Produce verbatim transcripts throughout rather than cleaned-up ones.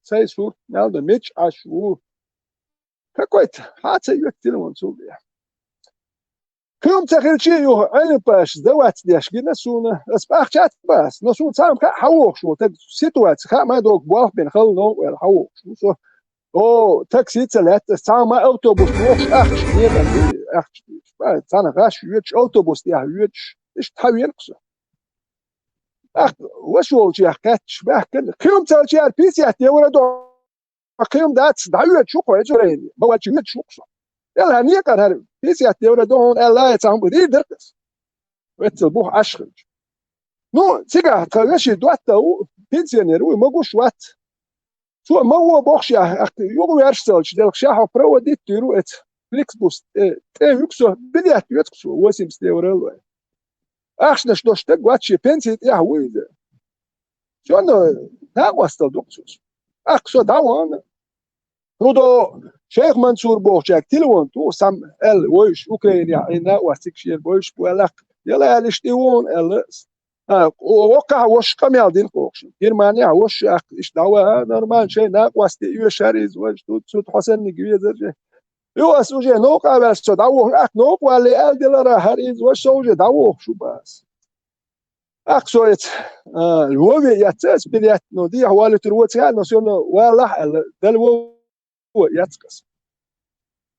цай сурт, мел да, мича Ӏаш ву. Какой-то, хьа ца йоьттина вон цул бе. Кхин ца хилчи юха Ӏилманпаша завац деш гина суна. Ас бахчат бас, но суна цам ха хьавохуш ву, так ситуация ха ма дог болх бен хал но вел хьавохуш ву со. О, такси ца лаьтта, ас цхьа ма автобус вохуш ахча, некъан ди, ахча. Ба, цхьана гӀаш йоьдуш, автобус тӀехь йоьдуш, иштта хьавенакх со. Ах, ваш волчу яхкхаьчча, баьхкан, кхин цалчара пятьдесят евро до, кхин дац, дӀайоьдуш ву кхо эзур айни, ма вачу йоьдуш ву со. Эл хьан некъан хӀара, пятьдесят евро до хьуна, аьлла, ай цхьа хӀума дийр дара ас. Веццал бух Ӏаш хилча. Ну, цигахь тхан вешин дотта ву, пенсионер ву, ма гуш вац. Цо ма вон бохуш яхь, юкъа ваьрш цалча, делха ша хьо проводить дийр ву эца. Фликсбус, э, тӀе вуьгу со, билет йоьцу цо, восемьдесят евро лой. Ахчанаш дош стаг вац, шен пенсий тӀехь ву иза. Цунна накъостал ду-кх цо. Ахка со дӀавахана. ХӀун до, Шайх Мансур бохучаьрга телефон ту, сам аьлла, вуьйш, Украинехь, Ӏийна, ос цига шена буьйш бу аьлла, яла аьлла, иштта и вон аьлла. А, о-, оккхахь вошаш къамел дина кхочуш. Германехь вошаш ахка иштта дӀаваха, нормально, шайн накъостий оьшуш хӀара иза, вай, тут, тут хьо санниг везар же. Ю ас уже новкъа ваьлла со дӀавохуш, ахка новкъа валле аьлла делара хӀара иза, вай, со уже дӀавохуш ву бас. Ахка со эца, а, вове эцна ас билет, но дехьа валуьйтур ву ца хаьа, но со но валахь аьлла, дала вове эцна ас.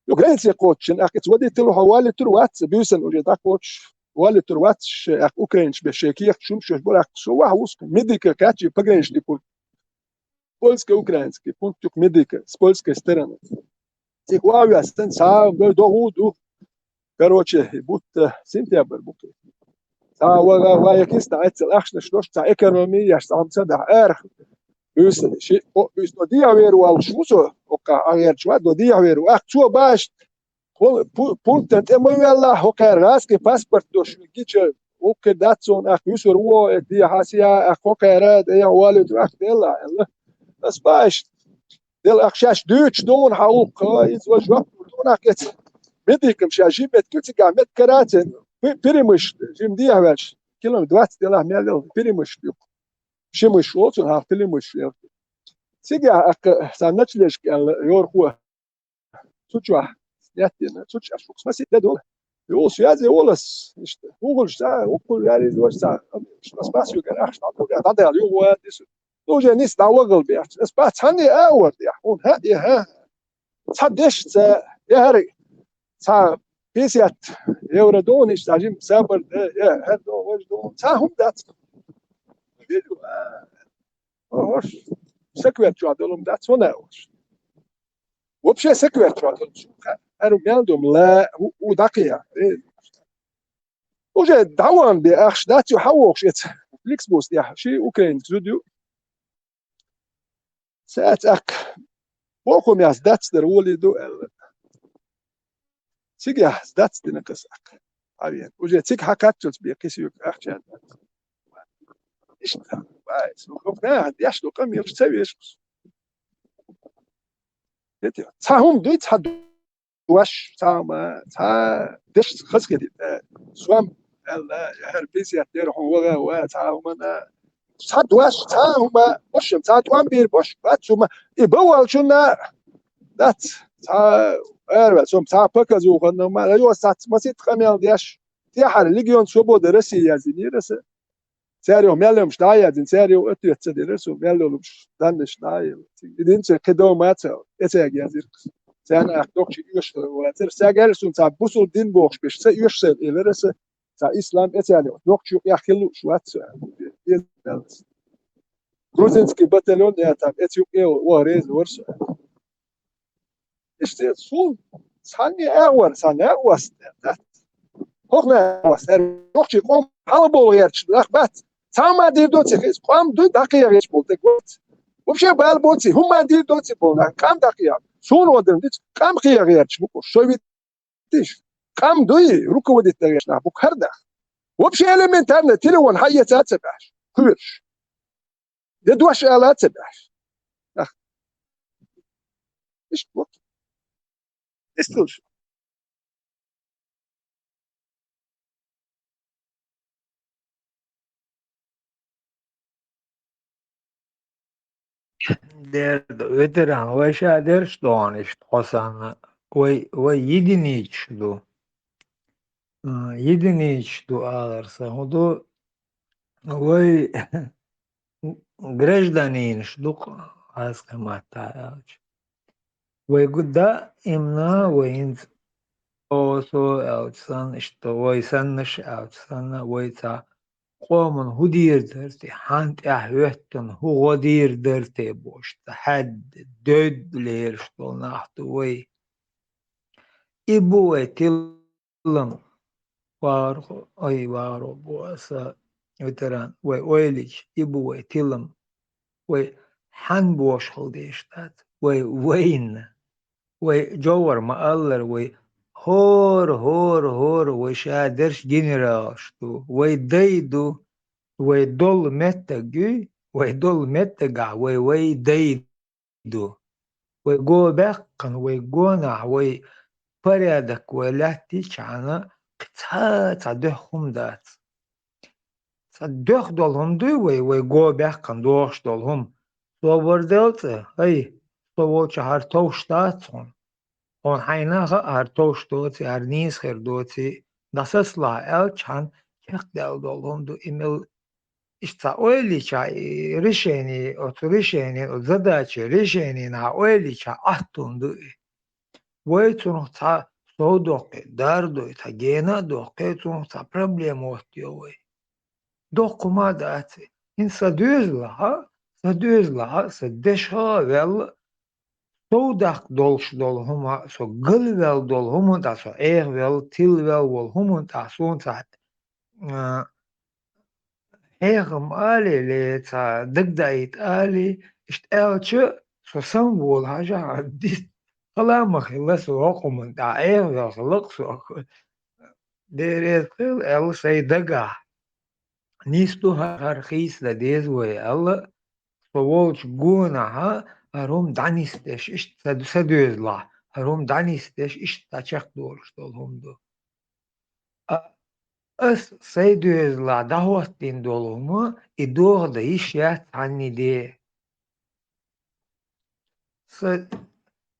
Ю границе кхоччина, ахка эца водитель хьо валуьйтур вац, буьйсан уже дӀакхочуш, валуьйтур вац, ше, ахка украинцаш беш, шен кехат шумаш йош бара, ахка со ваха вуску, медика кхаьччи пограничный пункт. Польско-украинский пункт юкъа медика, с польской стороны. Цига ван вестан, цхьа а дой, догӀу ду. Короче, будто сентябрь бу кхин. Цхьа а ва, ва, ва, я киста, айццал ахчанаш дош, цхьа экономия еш, цхьа хӀума ца дахь, эр. Уьс, ши, о, уьс до дехьавер валуш ву со, оккха а гӀерташ вац, до дехьавер ву. Ахка цо баш, пу-, пу-, пунктан тӀе ма ваьлла, хӀокхара гӀазкхи паспорт дош гича, уккхи дац цунна, ахка вуьсур ву, э, дехьа сия, ахка хӀокхара, дехьа валуьйту, ахка делла, аьлла. Ас баш, Дела ахчаш дуьйцуш дуна хьан уккха, иза вай жоп лур дуна ахка эца. Медикам ша жиметка ю цигахь, меткара а ца, пи-, пиримаш, жима дехьаваьлча, километр двадцать делахь мел йолу, пиримаш ю. Шимаш волу цунна хьан пиримаш ю. Цигахь ахка сан ночлежка аьлла, йорхо. Цу чохь, снять дина, цу чохь шух спасибо де долу. Йолу связе волас, иштта, хӀун хуьлуш ца, хӀун хуьлу яр иза ваш ца, спас ю гара ахча дӀа, дӀадаьлла, юха ван дису. Ну, уже ниса дӀавахала бехча. Ас бац цхьанне а вар дехьа. ХӀун хӀа, и хӀа. Цхьа дешца, я хӀара, цхьа пятьдесят евро дона, иштта жима сабар де, я хӀара дона, важа дона. Цхьа хӀума дац. Виду, а, хӀорш, саквертчохь долу хӀума дац, хӀун а ваш. Вообще саквертчохь долу хӀума. ХӀара мел ду ла, у, у дакъе. Э, Уже дӀаван бе ахча дац ю хьан вохуш эца. Фликсбус тӀехь, ши украинец зуда ю. Цаьрца ахка. Боху яц дац дара волий ду аьлла. Цигахь дац дина кхас ахка. Хьавен. Уже цига хьан кхаччалц бе кхисуьйга ахча дац. Иштта, бай, су хӀокху наха деш ду къамелаш ца веш. Цхьа хӀума дуй, цхьа дош, цхьа хӀума, цхьа дешца хазахетийта, э, сом аьлла, хӀара пенсият дера хьуна ваха, ва, цхьа хӀумана, цхьа дош, цхьа хӀума, бошам, цхьа тӀом бийр бош, бац хӀума, и бан волчунна, дац, цхьа, ара, сом, цхьа показуха, но ма, йо, сац, масит къамел деш, тӀаьхьара Легион Свободы России яздинера аса. Цаьрга мел йолуш дӀа а яздина, цаьрга ответ ца дира, со мел йолуш даннаш дӀа а елла. И динца кхидо ма ца, эцаьрга яздира. Царна ахь доккхачу оьшуш вацара. Ца гаьлла суна цхьа бусул дин бохуш беш, ца оьшуш сайна элира аса, цхьа ислам эцаьрга. Доккхачу юкъехь хила лууш вац со. Грузинский батальон я там, эца юкъе ваха реза вара со. Иштта суна цхьанне а вара, цхьанне а васт дац. ХӀокху а васт, аьлла, нохчий къом хьалаболу гӀерташ нах бац. Цхьа хӀума дийр доций хеза, къам дуй дӀакхехьа гӀерташ болу дерг вац. Вообще бала боций, хӀума дийр доций болу нах, къам дӀакхехьа. Суна гӀо дерг дицу, къам кхехьа гӀерташ бу-кх уьш. Шовийтиш. Къам дуй, руководить дан гӀерташ нах бу-кх хӀара нах. Вообще элементарно телефон хьаэца а ца баьхьаш, кхоьруш. Де дош ала а ца баьхьаш. Ах. Иштта бу. Иштта хилла шу. Дер ду, ветеран, вай ша дерш догӀун иштта хьо санна. Вай, вай единичаш ду. А, единичаш ду алар сан. ХӀун ду, вай гражданинаш ду-кх, хьаьскхи маттахь аьлча. Вай гу-, даимна вай хӀинца со аьлча санна, иштта вай саннаш аьлча санна, вай цхьа къоман хӀун дийр дара те, хьан тӀехь хӀоьттина хӀун гӀо дийр дара те бохуш, цхьа хьаьдда, доьдда лелаш долу нах ду вай. И бу вай тилам, вахархо, ай, вахаро бу аса, ветеран, вай ойла йича, и бу вай тилам. Вай хьан бошхал деш дац? Вай вайна. Вай жовхӀар ма-аллара, вай хӀора, хӀора, хӀора, вай ша дерш генералаш ду, вай дай ду, вай долу меттаг юй, вай долу меттагахь вай, вай дай ду. Вай го баьккхина, вай гонахь, вай порядок вай лаьттичхьана, кхин цхьа, цхьа дуьхьа хӀума дац. Цхьа дуьхьа долу хӀума дуй вай, вай го баьккхина дохуш долу хӀума. Собар делла цӀа, ай, со волчохь хӀара товш дац хьуна. Хьуна хьайна а хаьа, хӀара товш доций, хӀара нийса хир доций, дӀасацалахь аьлчхьана, чекхдаьлла долу хӀума ду и мел. Иштта цхьа ойла йича, и решение, оцу решение, оцу задачи решение наха ойла йича, Ӏаттун ду и. Вай цунах цхьа сов доккхий, дар дой, цхьа гена а доккхий, цунах цхьа проблема оттайо вай. Доккха хӀума а дац и. ХӀинца сан доьзалахь, сан доьзалахь, сан дешха а ваьлла, сов даккха долуш долу хӀума, со галваьлла долу хӀуманна тӀехь, со Ӏехаваьлла, тилаваьлла волу хӀуманна тӀехь суна цхьа, а, хьехам алий, ле цхьа дагдаийта алий, иштта аьлча, со самаволу хьажахьа, дис-, хала ма хилла со хӀокху хӀуманна тӀехь, Ӏехаваьлла хилла-кх со. Дерриг хила аьлла сайн дагахь. Нисду хӀара, хӀара хийцадан деза вай аьлла, со волчу гонахьа хӀара хӀума дӀанисдеш, иштта сан, сан доьзалахь, хӀара хӀума дӀанисдеш, иштта дӀачекхдолуш долу хӀума ду. А, ас сайн доьзалахь дӀахӀоттийна долу хӀума, и дохадан йиш яц цхьанне де. Сан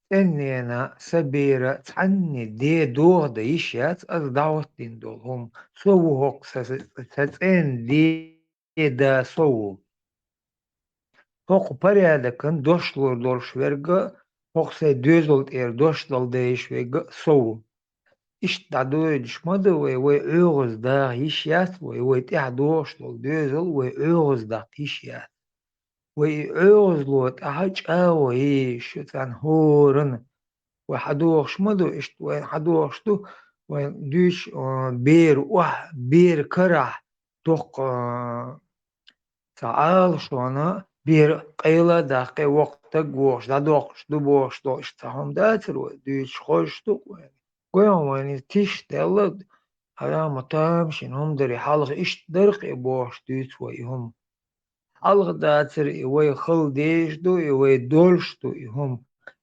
цӀен-нена, сан бера цхьанне де дохадан йиш яц ас дӀахӀоттийна долу хӀума. Со ву хӀокху сан, сан цӀен де да со ву. ХӀокху порядокан дош лур долуш верг а, хӀокху сайн доьзал тӀера дош дала дезаш верг а со ву. Иштта дӀадоьдуш ма ду вай, вай оьгӀаз даха йиш яц вай, вай тӀаьхьа догӀуш долу доьзал вай оьгӀаз даккха йиш яц. Вай и оьгӀазло тӀаьхьа чӀагӀо езаш ю царна хӀоранна. Вай хьадогӀуш ма ду, иштта вай хьадогӀуш ду, вай дуьйцу, а, бер охьа, бер карахь, доккха, а, цхьа Ӏалашонан бер къайла а даккхий, воккха стаг вогӀуш, дӀадоккхуш ду бохуш долу иштта цхьа хӀума дацара вай, дуьйцуш хозуш ду-кх вайна. Гой хьуна, вайна иза тиша даьлла, хьан ма тамашийна хӀума дара, хьалха иштта дара-кх и бохуш дуьйцу вай и хӀума. Хьалха дацара и вай хала дезаш ду, и вай долуш ду и хӀума.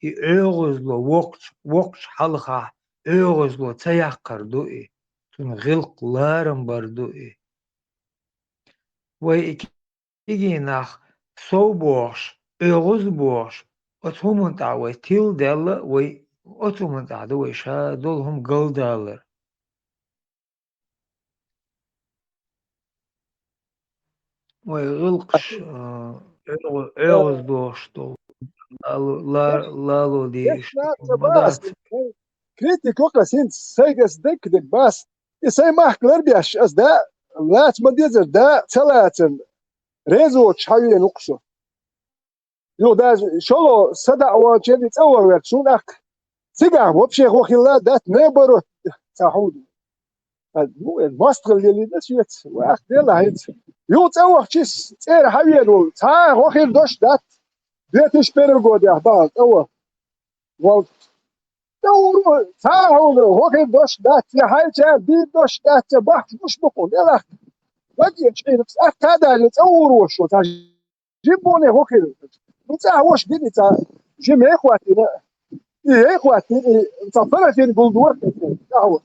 И оьгӀазло воккхачу, воккхачу хьалхахь оьгӀазло ца яккхар ду и. Цунна гӀиллакх ларам бар ду и. Вай и кегий нах сов бохуш, оьгӀаз бохуш, оцу хӀуманна тӀехь вай тилла даьлла, вай оцу хӀуманна тӀехь ду вай ша долу хӀума галдалар. Вай гӀиллакхаш, а, оьгӀаз, оьгӀаз дохуш долу, лало, ла-, лало дезаш ма дац. Критика ю-кх ас хӀинца, сайгара дерг-дерг бац. И сайн махка ларбеш ас да, лаца ма дезара, да, ца лацарна, реза воцуш хьавеана ву-кх со. Юха даже шолгӀа садаӀа вахча и цӀа ваха верг суна ахка. Цигахь вообще хӀун хилла дац, наоборот, цхьа хӀума. А, ну, э, мостагӀалла елла ас веца, вай ахка делла хӀинца. Юха цӀа вахча цӀера хьавеана волу, цхьа а хӀун хир дош дац. Две тысячи первый годехь бахьана цӀа ваха волу. ЦӀа вур ву, цхьа а хьуна хӀун хир дош дац, я хьайчара дийр дош дац, я бахьаш гуш бу-кх, делахь. Вадийчу хьинца ахка а даьлла, цӀа вур ву шо, цхьа жимма хӀун хир. Ну, цӀа хьош гина цхьа жима яй хӀоттийна, и яй хӀоттийна, и цхьа парафин гулдора, цӀа хьош.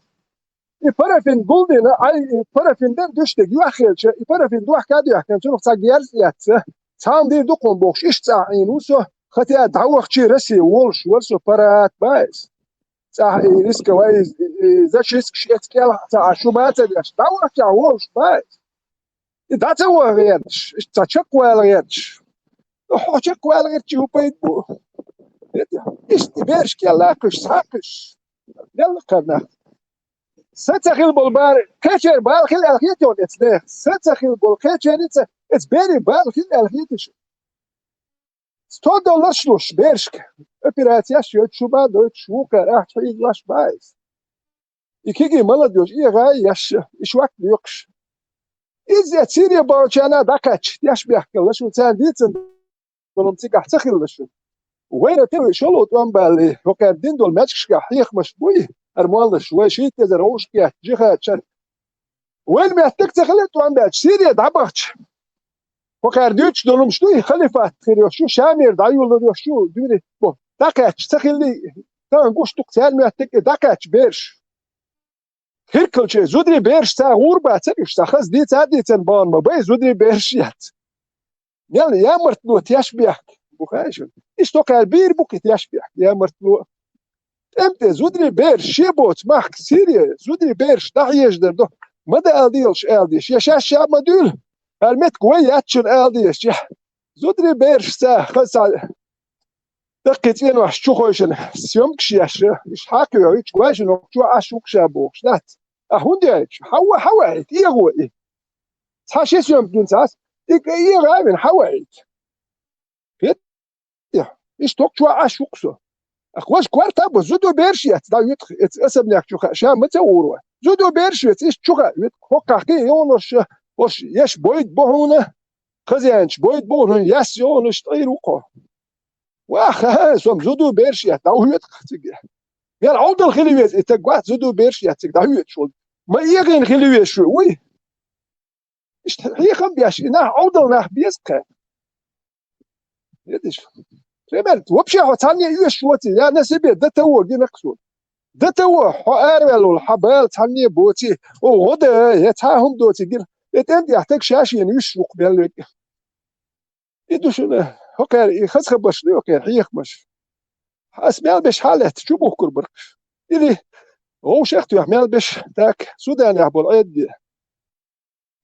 И парафин гулдина, ай, и парафин дан дуьштиг юьхьа хилча, и парафин дохка а доьхкина, цунах цхьа герз а эцна, цхьана дийр ду кхуьн бохуш, иштта цӀахь Ӏийна ву со, хотя дӀавахчий Россия волуш вара со, парат бац. ЦӀахь и рисковый, и, и зачисткаш эца кӀел ца Ӏаш, шу ма ца деш, дӀавахча волуш бац. И дӀа ца ваха гӀерташ, иштта цхьа чекхвала гӀерташ. Хьо чекхвала гӀертачи хӀун пайда бу? Иштта бераш кӀел лакхаш, схьакхаш. Мел кхарна. Са ца хила болу бара, кхечеран бала хила аьлла хетий хьуна эцна? Са ца хила болу кхечеран ца, эца берийн бала хила аьлла хетий шу? Сто долларш луш берашка, операцеш йойтуш, шу ма дойтуш, вукхара ахча хьийзош бац. И кегий молодёжь, и гӀай еш, и шок лоькхуш. Иза Сири бахчана дӀакхаьчча, тешнабехкалла шуна царна дийцина долу цигахь ца хилла шуна. Вайна тӀе шолгӀа тӀом баьлла, хӀокхара дина долу маьждигашкахь хьехамаш буй, хӀара моллаш, вай шийтта эзар вовшахкхетта жихадчара. Вайна меттиг ца хилла тӀом баьлча, Сири дӀабахча. ХӀокхара дуьйцуш долу хӀумнаш дуй, халифат хир йолуш ю, Шамера дӀайолалур йолуш ю, дуьйна, бо, дӀакхаьчча ца хилли, тахана гуш ду-кх царна меттиг, и дӀакхаьчча бераш. Хиркалче зударий бераш ца гӀур бацара уьш, ца хаза дийца а дийцина бахьана ма бай, зударий бераш яц. Мел ямартло тешнабехк бу хаьий шуна? Иштта кхаьра бийр бу кхин тешнабехк, ямартло. ТӀемтӀе зударий бераш шен боцу махка Сири, зударий бераш дӀахьежадар ду. Ма дан ала дезаш ала дезаш, я шаьш ша ма дуьйла, хӀара меттиг вай яц шуна ала дезаш, я. Зударий бераш ца хаза ца Даккхий цӀенош чу хойшина съёмкаш еш, уьш хьакхоьхьуьйтуш, гой шуна хӀокху чохь Ӏаш ву-кх ша бохуш дац. Ахьа хӀунда яйташ? Хьан ву, хьан ваьхьийта, эгӀо и. Цхьа ши съёмка гина цхьацца, и эгӀа а вина, хьан ваьхьийта? Хетий? Иштта хӀокху чохь Ӏаш ву-кх со. Ахьа важа корта а бо, зуда бераш а эцна, дӀахьоьду-кх, эца особняк чу хаа, ша ма ца гӀур вай. Зуда бераш а эцна, иштта чу хаа хьоьду-кх, хӀокхахь кхин а йогӀуш, хӀорш еш бойда бу хьуна, хазаьнча бойда бу хьуна, яс йогӀуш, ткъийр ву-кх хьо. Ваха, со-м зуда бераш а эцна, дӀахьоьду-кх цига. Мел Ӏовдал хила веза и стаг, вац, зуда бераш а эцна цига дӀахьоьдуш волу. Ма эгӀина хила везаш вуй. Иштта хьехам беш, и нах Ӏовдал нах беза-кх. Видишь? Пример, вообще хьо цхьанне а оьшуш воций, я на себе до того гина-кх суна. До того, хьо араваьлла волу хьан бала цхьанне а боций, о, гӀо дан, я цхьа а хӀума доций гира. И тӀемтӀехь стаг ша-шена вуьсуш ву-кх мел верг. И ду шуна, хӀокхара и хаза хабарш ду, хӀокхара хьехамаш. Ас мел беш хьалаьцна чу бухкур бара-кх уьш. Или вовшах а тоьхна мел беш, так, Суданехь болу Ӏедале.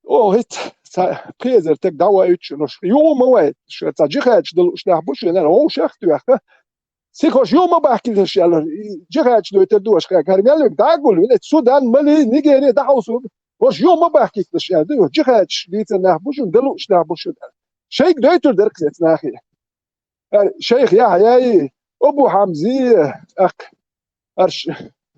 Оха хӀинца цхьа пхи эзар стаг дӀавоуьйтуш шуна, шу юха ма вайталаш, шу цхьа джихадаш дан лууш нах бу шуна, вовшах а тоьхна. Цига хӀорш юха ма бахкийталаш аьлла, и джихадаш дойтур ду аша, хӀара мел верг дӀагулвина, Судан, Мали, Нигери дӀахьовсур ду. ХӀорш юха ма бахкийталаш аьлла, ду, джихадаш дийцина нах бу шуна, дан лууш нах бу шуна. Шайга дойтур дара-кх эца нахе. ХӀара шайх Яхьъяй, Абу Хьамзи, тӀаккха хӀорш,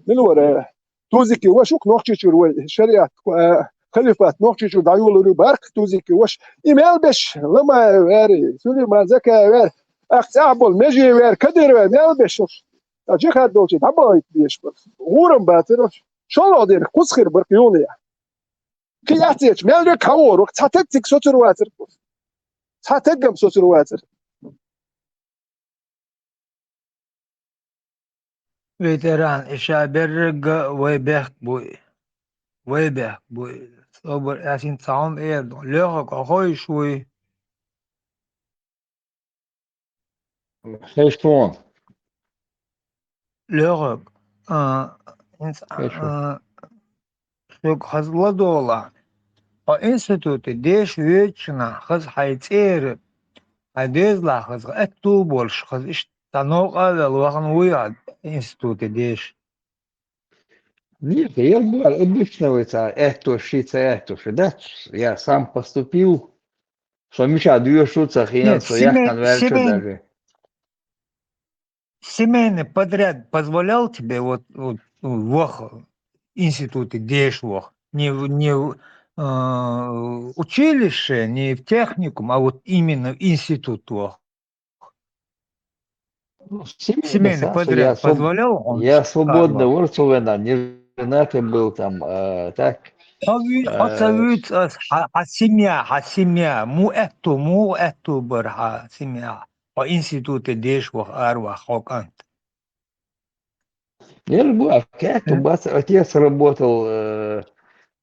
мила вара, Тузики ваша ву-кх Нохчийчуьра вай шариат, а, халифат Нохчийчуьра дӀайолалур ю бара-кх Тузики ваша. И мел беш, Ламаев ваьрий, Сулейман Закаев ваьрий, тӀаккха цӀахь болу Межи ваьрий, Кадыров ваьрий, мел беш. Ткъа джихад долчу дӀабахийта дезаш бара. ГӀурам бацара, шолгӀа дийнахь кхуза хир бара-кх юханехь. Кхин яц эцча, мел верг хьан вогӀур ву-кх, цхьа стаг цига соцур вацара-кх. Цхьа стаг-м соцур вацара. Ветеран, и ша берригга вай бехк буй. Вай бехк буй. Собар Ясин цхьа хӀума эр ду. Лоьхург хьо ховш вуй? Хеш тхуна. Лоьхург, а, хӀинца, Хеш ву. А, шуьга хаза ладогӀалахь. Хьо институте деша воьдучу нахь хаза хьайн цӀера, хьайн доьзалахь хаза аьтту болуш, хаза иштта цхьа новкъа а ваьлла вахана вуй хьо институте деша? Нет, я бу-, обычно вай цхьа аьтту ши, ца аьтту ши, да? Я сам поступил, со мичахь доьшу ца хиъна, Нет, со семей-, яхкана ваьлча семей-, даже. Семейный подряд позволял тебе вот, вот, ваха институте деша ваха? Не в, не в, э, училище, не в техникум, а вот именно в институт ваха? Ну, семейный, семейный подряд позволял он? Я свободный вар, цо вена, не женатый был там, э, так. Хьо вуьйцу, хьо ца вуьйцу ас, хьан, хьан семья, хьан семья, муха аьтту, муха аьтту бара хьан семья? Хьо институте деша ваха, ара ваха хьо кӀант. Эр бу, а кхетта бац, отец работал, э,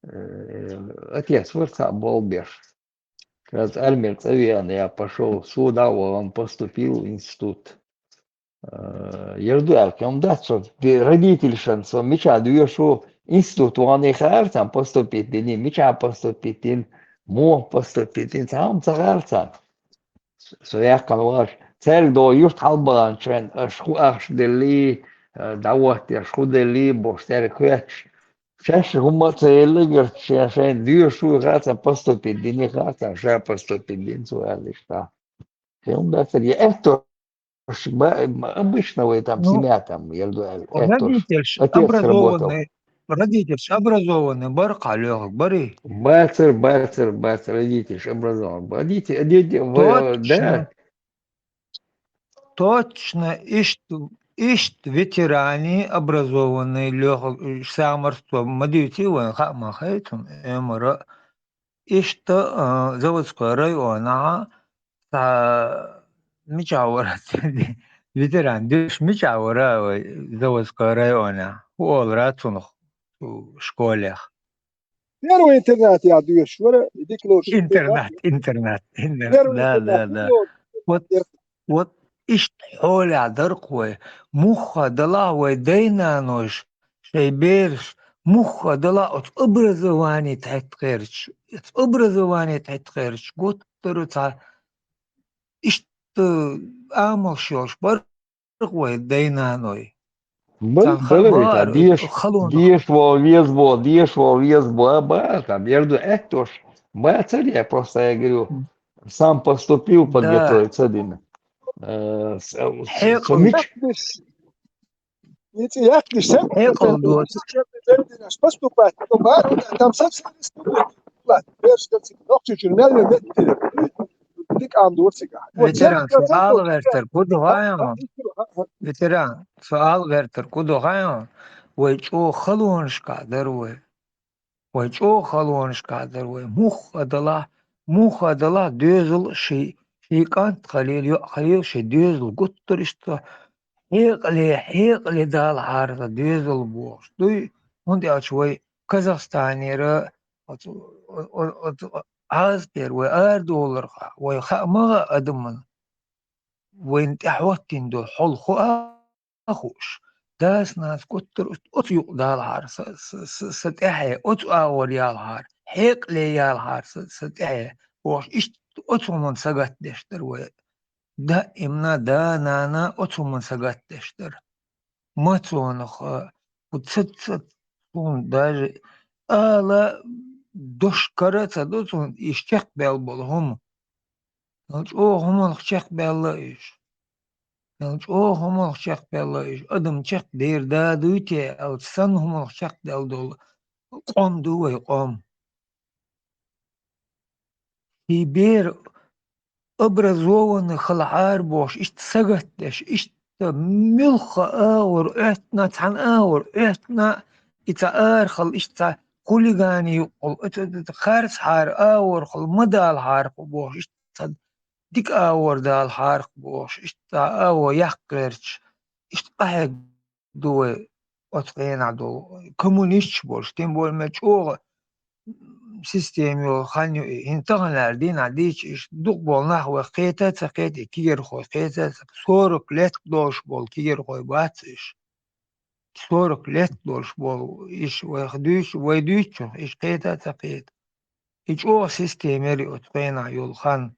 э, отец вар цхьаъ болх беш. Раз армера цӀа веана, я пошёл, суда вон поступил в институт. Э, ер ду аьлла, кхы хӀума дац со, де-, родительшан со мича доьшу, институт вахана хаьара царна поступить дина, мича поступить дина, муха поступить дина, цхьа хӀума ца хаьара царна. Со яьккхина вац. Цаьрга догӀу юрт хьалбаханчу хенахь, аша хӀун ахча делли, э, дӀахӀоттийна, аша хӀун делли, бохуш, цаьрга хоьттуш. Шаьш хӀумма а ца елла, герча шен, шайна доьшу хаьа царна, поступить дина хаьа царна, ша поступить дина цо аьлла иштта. Кхы хӀума дац, я аьтту Ш-, ба-, м-, обычно вай там Ну, семья там, я говорю, э, это ж родительш отец работал. Образованный, родительш образованный бара кху лоьхург, барий? Бацара, бацара, бацара, родительш образованный. Родитель, родитель, в-, э, да. Точно. Точно, ишт, ишт ветерани образованный лоьхург, э, самарство ма дуьйций вайн, хаа ма хай цунна, Ӏумара. Иштта, а, Заводской районахь цхьа мичахь вара, ветеран, дуьйш мичахь вара вай Заводской районехь? ХӀун олура цунах, цу школех? Первый интернат я дуьйш вара, и дика лоруш интернат, интернат, интернат. Первый Да, интернат, да, да. Вот, вот иштта хьолехь дара-кх вай, мухха далахь вай дай-наной шайн бераш, мухха далахь оцу образовани тӀехь кхерча, оцу образовани тӀехь кхерча, гуттара цхьа иштта амалш йолуш бара-кх вай дай-наной. Бала, Цхьана бала хаа вай, бара, деша, халонах. Деша вогӀу веза бо, деша вогӀу веза бо, а, бала, там, я жду, аьттош бацара я, просто я говорю, сам поступил, Да. подготовиться дина. Э, с-, э, с-, Хьекъал. Со мич- Ницкъ яхкаш, Хьекъал доцу. Поступать, то бар, там совсем не поступать. Берш дацик, нохчичун мел меттира. Дик ам дур цига. Ветеран, со ала гӀертар, куду хьайон? Ветеран, со ала гӀертар, куду хьайон? Вай чӀогӀа халонашкахь дара вай. Вай чӀогӀа халонашкахь дара вай. Мухха далахь, мухха далахь доьзал ший, ший кӀант халийла, йоӀ халийла, ший доьзал гуттар иштта хьекъале, хьекъале далахьара сан доьзал бохуш дуй, хӀунда аьлча вай Казахстанера оцу, о-, о-, оцу Ӏазапера вай арадоларх, вай хаа ма хаьа адамна, вайна тӀехӀоттийна долу хьол хӀун а хууш. Дас-нанас гуттар оцу юкъа далахьара сан, сан, сан, сан тӀаьхье, оцу агӀор ялахьара, хьекъале ялахьара сан, сан тӀаьхье, бохуш, иштта оцу хӀуманна сагатдеш дара вай. Даимна да-нана оцу хӀуманна сагатдеш дара. Мацонах, а, кху ца, ца, суна даже ала дош кара а ца до цунна, и чекхбаьлла болу хӀума. Мел чӀогӀа хӀуманах чекхбаьлла иш. Мел чӀогӀа хӀуманах чекхбаьлла иш. Адам чекхдер да дуй те, аьлча санна хӀуманах чекхдаьлла долу къом ду вай къом. И бер образованный халахьара бохуш, иштта сагатдеш, иштта муьлхха агӀор Ӏоьттина, цхьана агӀор Ӏоьттина, и цхьа арахьал, иштта цхьа хулигани юкъахула, оцу, оцу, оцу харцхьара агӀорхула ма далахьара кху бохуш, иштта цхьа дика агӀор далахьара кху бохуш, иштта цхьа агӀо яккха гӀерташ, иштта къахьегна ду вай оцу хенахь долу коммунисташ болуш, тем более мел чӀогӀа система йолу хан ю и. ХӀинца таханлера дийнахь дийча, иштта дукха болу нах вай кхета а ца кхета, и кегийрхой кхета а ца, сорок лет долуш болу кегийрхой бац иш. Сорок лет долуш болу иш вайх дуьйцу, вай дуьйцучух иш кхета а ца кхета. И чӀогӀа система яра и оцу хенахь йолу хан.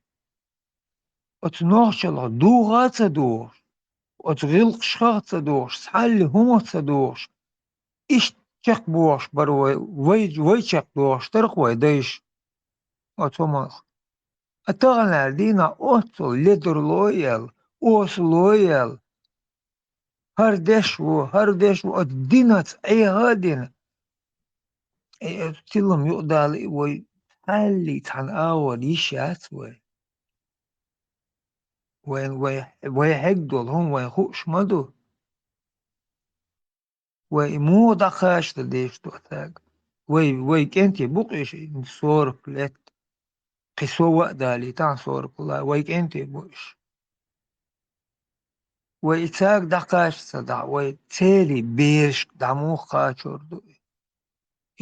Оцу нохчаллах дугӀа а ца дугӀуш, оцу гӀиллакхашха а ца дугӀуш, цхьалли хӀумах а ца дугӀуш, иштта чекхбохуш бара вай, вай, вай чекхдохуш дара-кх вай дайша оцу хӀуманах. А таханлера дийнахь оццул ледарло а яьлла, осало а яьлла, хӀара деш ву, хӀара деш ву, оцу динаца Ӏеха а дина. Э, э, тилам юкъадала и вай цхьаллий цхьана агӀор йиш яц вай. Вайн, вай, вай хьегна долу хӀума вайн хууш ма ду. Вай и муха дӀакхачадан дезаш ду оцаьрга? Вай, вай кӀентий бу-кх иш, сорок лет. Кхин со ваъ далийтахьа сорок лет, вай кӀентий бу иш. Вай и цаьрга дӀакхача ца дахь, вай церий берашка дӀа муха кхачор ду?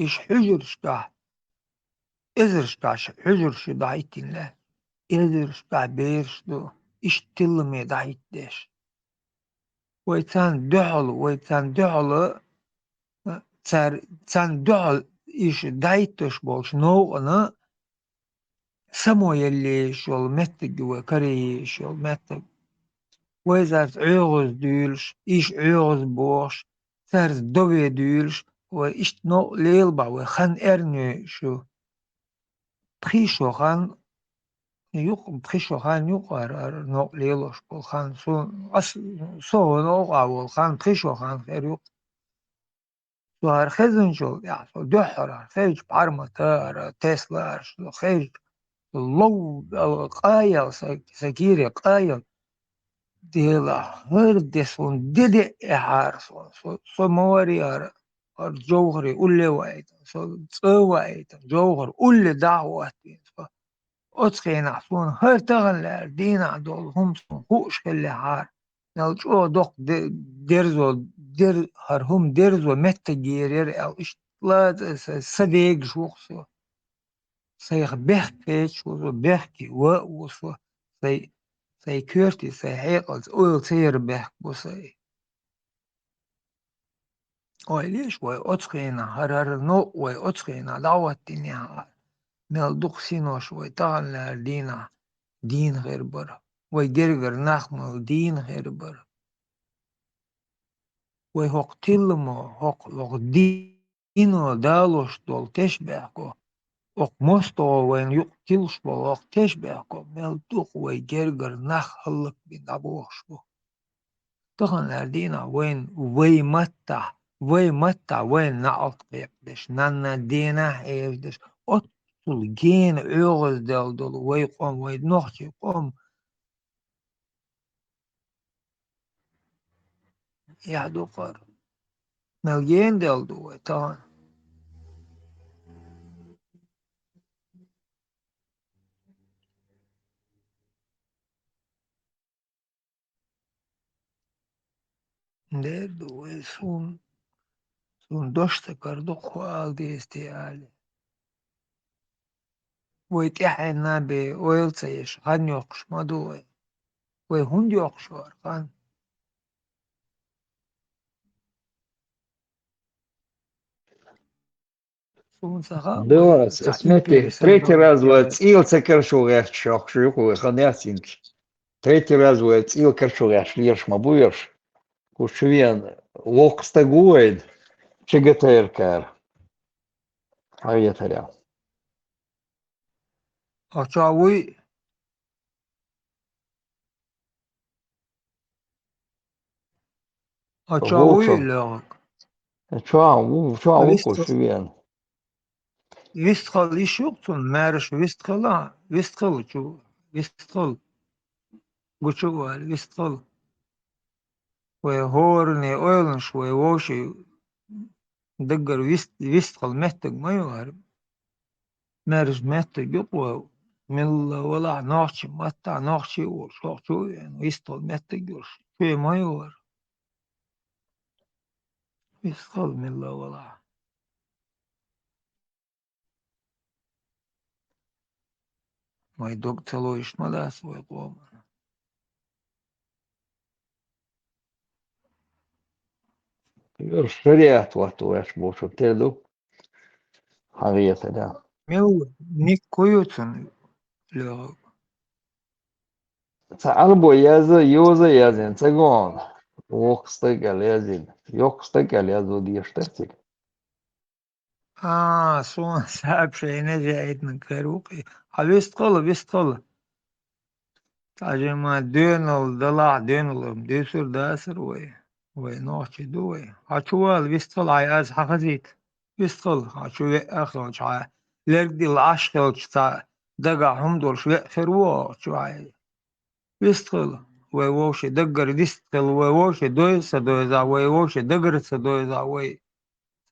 Иш хьуьжаршкахь, эзаршкахь хьуьжарш ю дӀахӀиттина лаьтташ. эзараш бӀаь бераш ду, иштта тиламе дӀахӀиттадеш. Вай царна дуьхьал, вай царна дуьхьал, цар, царна дуьхьал иштта дӀахӀитташ болчу новкъана само елла езаш йолу меттиг ю вай, карийна езаш йолу меттиг. Вай цаьрца ӀоьгӀаз дуьйлуш, иштта ӀоьгӀаз бохуш, цаьрца дове дуьйлуш, вай иштта новкъа лелабахь, вай хан эрна йойуш ю. Пхи шо хан, юкъ-, пхи шо хан юкъара, ара новкъа лелош болу хан, со, ас, со новкъа волу хан, пхи шо хан хир ю. Со хӀара хезначул тӀаьхьа, со дуьххьара хезча, Пхьармата ара, Тесла ара, со хезча, лов, къаял, сан, сан кийре къаял. Дела, хӀара де суна де деъ эхьара суна. Со, со ма вари ара, хӀара жовхаре улле ваийтина, со цӀа ваийтина, жовхар улле дӀа а хӀоттийна со. Оцу хенахь суна хӀара тахана лаьара дийнахь долу хӀума суна хууш хиллехьара, мел чӀогӀа доккха де-, дерзо, дер-, хӀара хӀума дерзо меттиг ерира аьлла, иштта лаца са, са дегаш ву-кх со. Сайх бехк кхеташ ву со, бехке ван а ву со, сай, сай коьрте, сай хьекъалца ойла ца яр бехк бу сай. Ойла еш вай оцу хенахь, хӀара, хӀара новкъа вай оцу хенахь дӀахӀоттийнехьара, мел дукха синош вай тахана лаьара дийнахь дийна хир бара, вай гергара нах мел дийна хир бара. Вай хӀокху тилламо, хӀокху, хӀокху дино далош долу тешнабехко, хӀокху мостагӀо вайна юкъа тилуш болу хӀокху тешнабехко мел дукха вай гергара нах хӀаллакбина дӀабохуш бу. Тахана лаьара дийнахь вайна, вай маттахь, вай маттахь вайна наӀалт кхайкхадеш, нанна денахь хьежадеш, оццул гена ӀоьгӀазделла долу вай къом, вай нохчийн къом. Яхь ду-кх хӀара. Мел гена делла ду вай тахана. Дер ду вай, суна, суна дош ца кара ду-кх хӀун ала деза те аьлла. Вай тӀаьхьенна бен ойла ца еш, хан йоккхуш ма ду вай. Вай хӀунда йоккхуш вара хан? Суна ца хаьа, да, вай ас, цхьа ас метте, интерес третий раз вай цӀийла ца карчо гӀерташ йоккхуш ю-кх вай, хан яц хӀинца. Третий раз вай цӀийла карчо гӀерташ лелаш ма бу ерш. Кху чу веана воккха стаг ву вайна, ЧГТРК-ра. Хьан ветарехь? Ача вуй? Ача вуй, лоьгӀаг? Чохь ву, чохь ву кху чу веана. Вистхала йиш ю-кх цунна, маьрша вистхала, вистхала чу, вистхала. Гучу а ваьлла, вистхала. Вай хӀоранна ойланаш, вай вовшийн даггара вист-, вистхала меттиг ма ю хӀара. Маьрша меттиг ю-кх вай, милла валахь, нохчийн маттахь, нохчий а волуш, хӀокху чу а веана, вистхала меттиг йолуш, чу ма ю хӀара. Вистхала милла валахь. Вай дог ца лойуш ма дац вай къоман. Шариат ватта ваьш бохучун тера ду. Хьан ветарехь? Мила, ник кху ю цунна, лоьгӀаг? Цхьа Ӏарбо яза, йоза а яздина, ца го хьуна. Воккха стаг аьлла яздина. Йоккха стаг аьлла язо дезаш дара цига. А, суна сообщение яйтинарг хир ву-кх и. Хьан вистхала, вистхала. Цхьа жимма доьналла далахь, доьналла дуьйцур дацара вай. Вай нохчий ду вай. Хьан чу вала, вистхала, хьайн аз хьан хазийта. Вистхала, хьан чу веа а хилча, хьан лерг дилла Ӏаш хилча, цхьа дагахь хӀума долуш веа хир ву хьо чу хьайн. Вистхала, вай вовшийн даггара вистхила, вай вовшийн дойза ца дойзахь, вай вовшийн даггара ца дойзахь, вай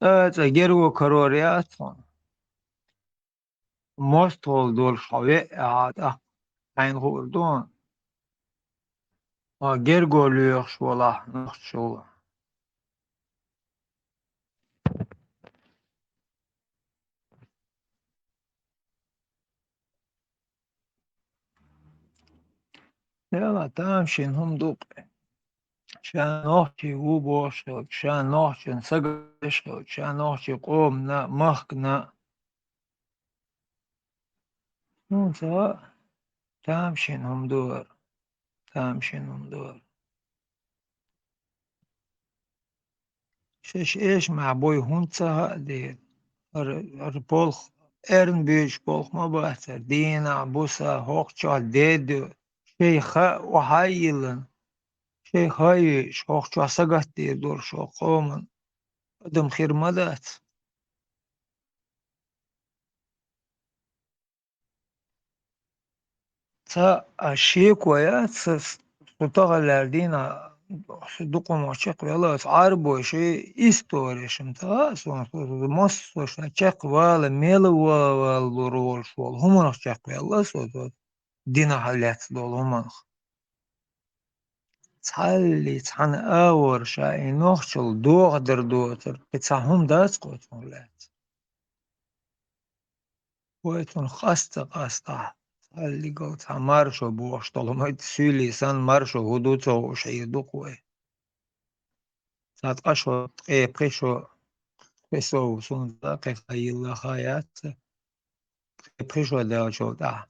цӀа-цӀа герго карор яц хьуна. МостагӀалла долуш хьо веа а тӀаккха, хьайна хуур ду хьуна. Хьо герго лоьхуш валахь, нохчалла. Хьела тамашийна хӀума ду-кх. Ша нохчий ву бохуш хилча, ша нохчийн сагатдеш хилча, ша нохчийн къомана, махкана. ХӀунца тамашийна хӀума ду хӀара, тамашийна хӀума ду хӀара. Шаьш эшамехь буй хӀунда ца хаьа дера? ХӀара, хӀара полх, эрна буьйцуш полх ма бац хӀара, дийнахь, буса, хӀокху чохь де а дуьйцу, шайн хаа охьа а йиллина, шайн хаа а йоьшуш, хӀокху чохь сагатдийр долуш хӀокху къоман адам хир ма дац. Цхьа а шеко яц аса, со таханлера дийнахь, со дукха хӀуманах чекхвелла аса, Ӏарбойши историш-м ца хаьа суна, со, со массо а ша чекхвала, мел валалур волуш волу хӀуманах чекхвелла со, со динах лаьцна долу хӀуманах. Цхьалли цхьана агӀор ша и нохчалла дохадар доцург, кхин цхьа хӀума дац кху цунах лаьцна. Вай цунах къаста-къастахь, цхьаллигал цхьа маршо бохуш долу, амма суьйлийн санна маршо хӀун ду ца хууш хьийр ду-кх вай. Цхьа ткъа шо, ткъе пхи шо, пхи сов суна цкъа кхин хан йилла хан яц ца. Ткъе пхи шо даьллачул тӀаьхьа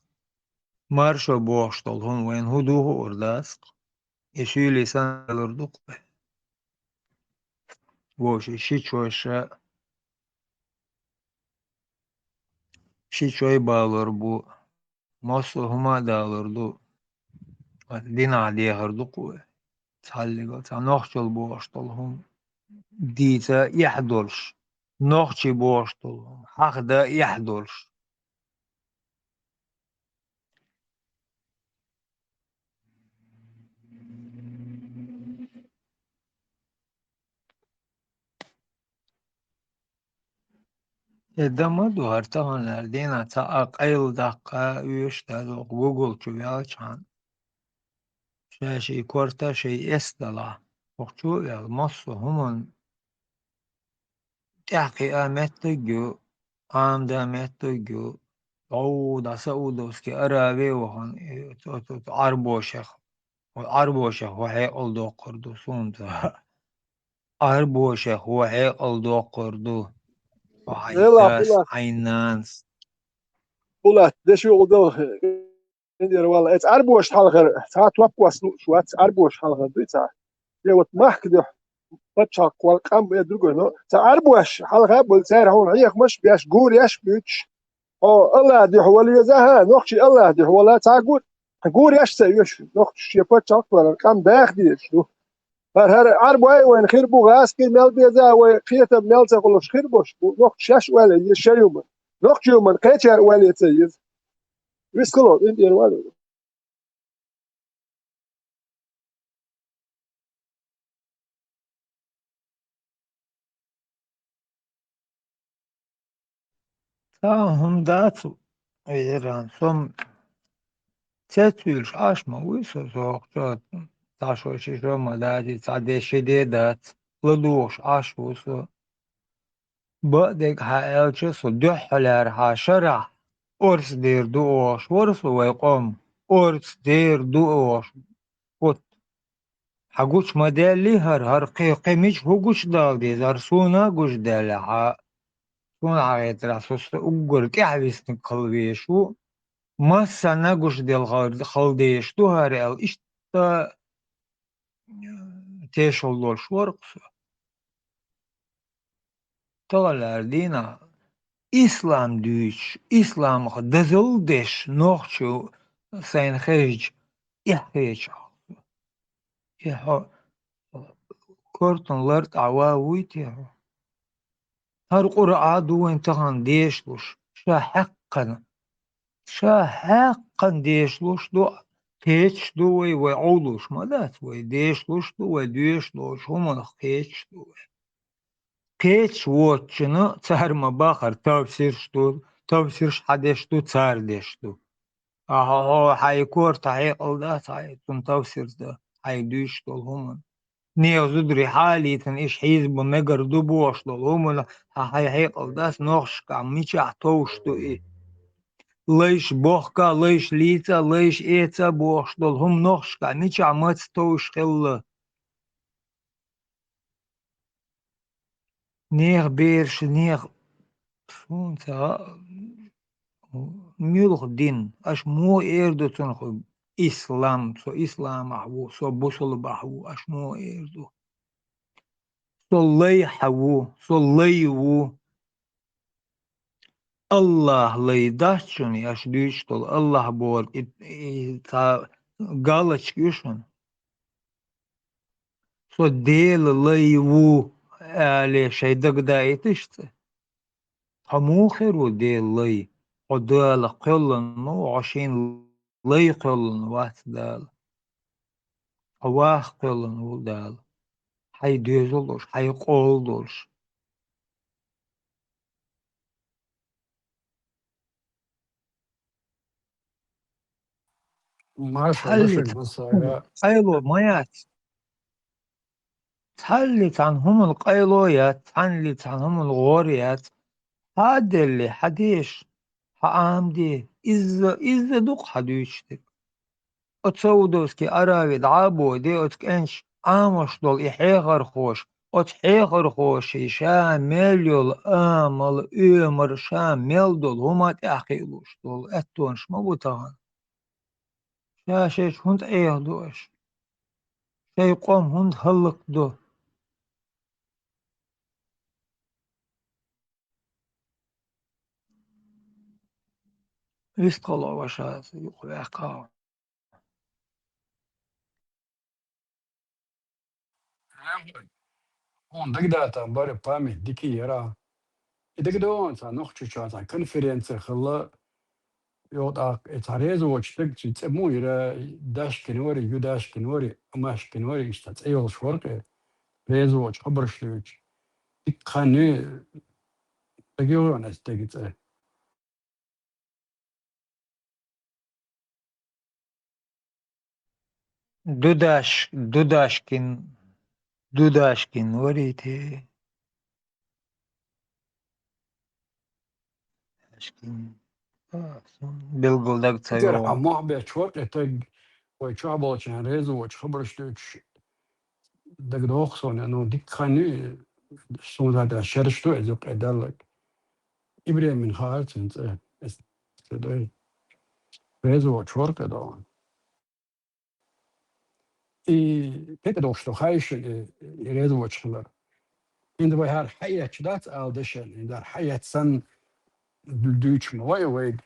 маршо бохуш долу хӀума вайна хӀун ду хуур дац-кх. И суьйлийн санна далур ду-кх вай. Вовшийн ши чоша, ши чой балор бу, массо а хӀума а далор ду, динахь дехар ду-кх вай. Цхьаллигал цхьа нохчалла бохуш долу хӀума дийца эхь долуш, нохчий бохуш долу хӀума хьахдан эхь долуш. И дан ма ду хӀара таханлера дийнахь цхьа а къайладаккха, оьшуш дац оха Google чу ваьлчхьана. Ша шен корта шайн эс далахь, оха чу а ваьлла, массо а хӀуманна тӀаьхьакхиа меттиг а ю, Ӏамадан меттиг а ю, дӀо а дӀа Саудовский Аравия а вахана, и, цу, цу, цу Ӏарбошех, Ӏарбошех хӀун хьекъал доккхур ду суна ца хаьа. Ӏарбошех хӀун хьекъал доккхур ду. Хьайн Вела, дас, Пулат, хьайн нанас. Пулат, деши гӀо дала, Индира вала, эца Ӏарбоша хьалхара, цхьа топ кхосса лууш вац, Ӏарбоша хьалхара дуй цхьа. Е вот махка дуьхьа пачхьалкх вала къам е другой, но цхьа Ӏарбоша хьалха а болу, цара хьуна хьехамаш а беш, гуреш а буьйцуш, хьо Аллах дуьхьа вала веза, хӀа, нохчий Аллах дуьхьа вала, цхьа гур-, гуреш а ца оьшу, нохчаш шен пачхьалкх а валар къам даха дезаш ду. ХӀара, хӀара Ӏарбой а вайна хир бу, гӀазкхий мел беза а вай кхетам мел ца хуьлуш хир болуш бу, нохчаша шаьш ойла е шайн юман. Нохча юман кхечара ойла е ца еза. Вискало, Индира вала. Цхьа а хӀума дац, Иран, со-м цецвуьйлуш Ӏаш ма вуй со, со хӀокху чохь цхьа шо, ши шо ма дац, цхьа де, ши де дац, ладугӀуш Ӏаш ву со. Бакъдерг хьан аьлча, со дуьххьалера хьан шарахь орца дер ду оха вара со вай къом, орца дер ду оха. Вот. Хьан гучу ма даьллий хӀара, хӀара кхин, кхин мича хӀун гучу дала деза, хӀара суна а гучу даьлла хьан, суна хьан хетарехь, со, со уггар тӀаьхьависнарг хила везаш ву, массанна а гучу делла хала, хала дезаш ду хӀара аьлла, иштта тешалла долуш вара-кх со. Таханлера дийнахь ислам дуьйцуш, исламах дозалла деш нохчо сайна хезча, эхь хеташ. Э, хьо кортан лартӀахь ван вуй те хьо? ХӀара Къуръан ду вайн тахана дешалуш, ша хьаькхна. Ша хьаькхна дешалуш ду, кхеташ ду вай, вай Ӏовлуш ма дац, вай дешалуш ду, вай доьшуш долчу хӀуманах кхеташ ду вай. Кхеташ воцучунна цара ма бахара тавсирш ду, тавсирш хьан деш ду, цара деш ду. Ахьа хьо хьайн корта хьекъал дац, хьайн цунна тавсир дан, хьайн дуьйцуш долу хӀуманна. Нехан зударий хьалийтина, иша хьийзабан мегар ду бохуш долу хӀуманна хьан хьайн хьекъал дац, нохчашкахь мичахь товш ду и? лайш бохка, лайш лийца, лайш эца бохуш долу хӀума нохчашкахь мичахь маца товш хилла. Нехан бераш, нехан, суна ца хаьа, муьлха дин, аша муха эр ду цунах, ислам, со исламахь ву, со бусулбахь ву, аша муха эр ду? Со лай хьан ву, со лай ву. Аллахь лай дац шуна, аша дуьйцуш долу Аллахь бохург, и, и цхьа галочка ю шуна. Со Делан лай ву, алий шайн дагадаийташ цкъа. Хьо муха хир ву Делан лай? Хьо Дала кхоьллина ма ву, хьо шена лай кхоьллина вац Дала. Хьо ваха кхоьллина ву Дала. Хьайн доьзал долуш, хьайн къола долуш. Маша, Хьалли Маша, цхьа Маша, я. Къайло ма яц. Цхьалли цхьана хӀуманна къайло яц, цхьалли цхьана хӀуманна гӀор яц. Хьан а делли, хьан деша, хьан Ӏамаде, изза, изза ду-кх хьан дуьйцуш дерг. Оцу Саудовский Аравия дӀа а боде, оцу кӀенташа Ӏамош долу и хьехархоша, оцу хьехархоший ша мел йолу амал, оьмар, ша мел долу хӀума тӀаьхьакхиалуш долу аьттонаш ма бу тахана. Ша шайчу хӀунда Ӏехадо аша? Шайн къом хӀунда хӀаллакдо? Вистхуьлу ваша, юкъа ваьккхина. Хьуна дагадатан бара память дика яра. И дагадогӀун цхьа Нохчийчоьнан цхьа конференция хилла, йо, тӀаккха и цхьа реза воцу стаг, цуьнан цӀе муха яра, Дашкин вара, Юдашкин вара, Амашкин вара, иштта цӀе йолуш вара-кх, реза воцу хабарш дуьйцуш. Дика хан ю, дагайогӀу хьуна и стеган цӀе? Дудаш-, Дудашкин, Дудашкин варий те? Дудашкин. А, сон билггал даг ца йогӀу. Хьан мохь бечу вара-кх и стаг, вай чохь болчарна реза воцу хабарш дуьйцуш, дагадогӀу суна, ну, дика хан ю, суна хӀара шераш ду иза юкъе далларг. Ибрахим хаьара цуьнан цӀе. Ас ца дой. Реза воцу вара-кх и догӀун. И кхетадолуш ду хьайшина и, и реза воцу хилар. ХӀинца вай хӀара хьаэцча дац ала дешан, хӀинца хӀара хьаэцна санна дуьйцуш ма вай вайга.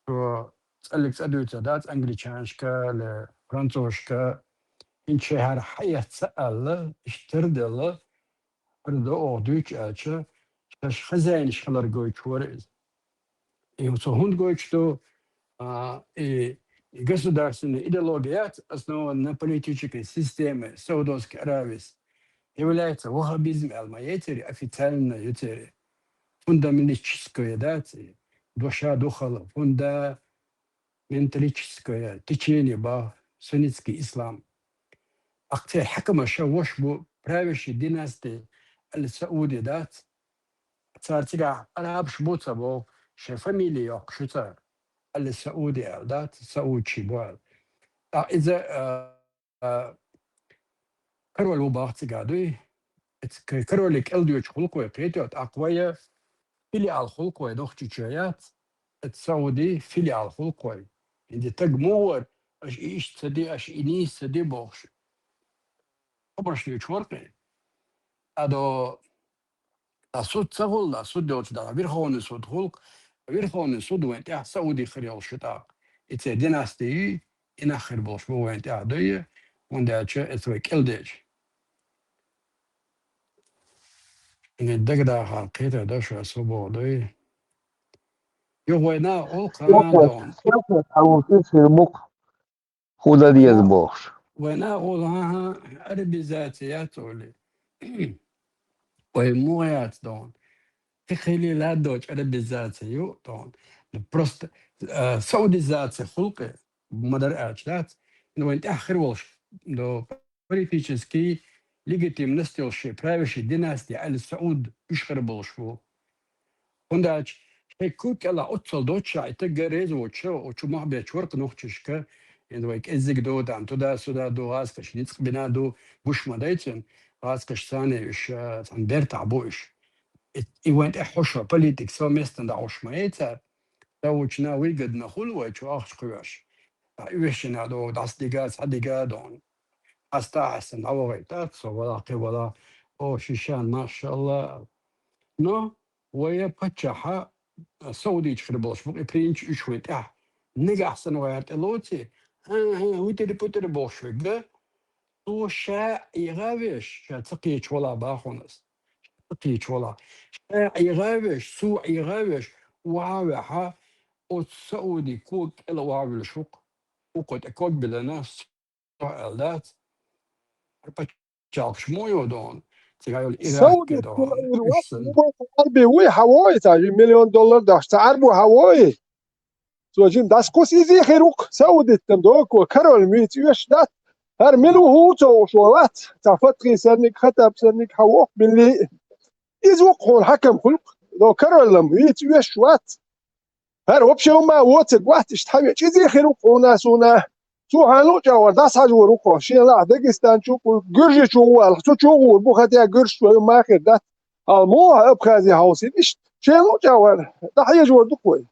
Цо цӀаллиг цӀа дуьйцур дац англичанашка, ле французашка. ХӀинца шайн хӀара хьаэцна аьлла, иштта тера делла, хӀара до оха дуьйцуш аьлча, шаьш хозяинаш хилар гойтуш вара иза. И цо хӀунда гойтуш ду, а, и, и государственная идеология яц, основана на политической системе Саудовской Аравии, является ваххабизм аьлла ма яцара, официально яцара. Фундаменталистическое, да, цӀе, доша духал, фунда-, менталистическое течение бах, суннитский ислам. Ахь церан хьаькамаша вош бу правящий династи Аль-Сауди дац. Цара цигахь арабаш бу ца боху, шайн фамилия йоккхуш ю цара. Аль-Сауди аьлла дац, саудчий бу аьлла. Ткъа иза, а, а, король ву бах цигахь дуй. Эц к-, короле кӀел доьчу хуьлу-кх вай кхетий, тӀаккха вай филиал хуьлу-кх вай Нохчийчоь яц, эц Сауди филиал хуьлу-кх вай. ХӀинца таг муха вара, аша и иштта ца де, аша и нийса ца де бохуш. Хабарш дуьйцуш вара-кх и. Адо а суд ца хуьлу, а суд йолчу дӀа Верховный суд хуьлу-кх. Верховный суд вайн тӀехь Сауди хир йолуш ю тӀаккха. И церан династи юй, и нах хир болуш бу вайн тӀехь дуй, хӀунда аьлча эца вай кӀел дечу. Ин дагадахар кхетар ду шу, ас хӀун боху дуй. Юха вайна гӀуллакх хан дон. Хьан ву хир мукх? ХӀун дан деза бохуш? Вайна гӀуллакх, хӀан-хӀа, арабизация яц олий. Вай муха яц дон. Кхин хили ладдочу арабизация ю дон. Просто, а, саудизация хуьлу-кх и, ма-дарра аьлча дац. Вайн тӀехь хир волуш, до политический легитимность йолуш шен правящий династи Аль-Сауд уьш хир болуш бу. ХӀунда аьлча хӀей, куй кӀела оццал доцуш а, и тагга реза воцуш а, оцу мохь бечу вара-кх нохчашка, и вай кӀеззиг ду, там, туда-сюда ду, гӀазкхаш ницкъ бина ду, гуш ма дай цуьнан, гӀазкхаш царна уьш, а, цхьана бертахь бу уьш. И, и вайн тӀехь хьоьшу политика, со местан дӀахьош ма яй цара, ца вучу на выгодно хуьлу вай чу ахча кхоьш. Ткъа уьш шина а догӀу, дӀасадига, цхьадига а догӀу. Хьаста а хьаьссина дӀавахийта, со вала, кхин вала, о, шишан, машалла. Но вай паччахьа Саудичу хир болуш бу, и принц уьш вайн тӀехь. Нагахь санна вай хӀара тӀе лоций, хӀан-хӀан, витира-путира бохуш верг, цо ша ӀийгӀа а веш, ша ца кхечу вала бахонас. Ца кхечу вала. Ша ӀийгӀа а веш, цо ӀийгӀа а веш, охьа а ваьхьа, оцу Сауди кога кӀела охьавуьлуш ву-кх. Вукхо тӀе ког биллина, со аьлла дац. ХӀара паччалкхаш мо йо дона, цигахь йолу Ирак Сауди а дона, кулаир уьш вац, санна. Мугайта Ӏарби вуй, хьан вой, цхьа миллион доллар дахьаш, цхьа Ӏарбо хьан вой? Цо жим дӀаскхуссу иза хир ву-кх, Саудиттан догӀу, король вийца оьшуш дац. ХӀара мила ву хӀу ца хууш вац, цхьа Фатхи санниг, Хатаб санниг хьан воккху билли. Иза ву-кх хьуна хьаькам хуьлу-кх, но король-м вийца оьшуш вац. ХӀара вообще хӀумма воцург вац, иштта хьан веача, иза хир ву-кх хьуна, суна. Цо хьан луъу чӀагӀвар дӀасахьажор ву-кх хьо, шен лахь Дагестан чу а, гуьржи чу а валахь, цу чу а гӀур бу, хӀатта гуьржаш вай хӀумма а хир дац. Хьала муха Абхази хьовсийна, иштта шен луъу чӀагӀвар дӀахьежор ду-кх вай.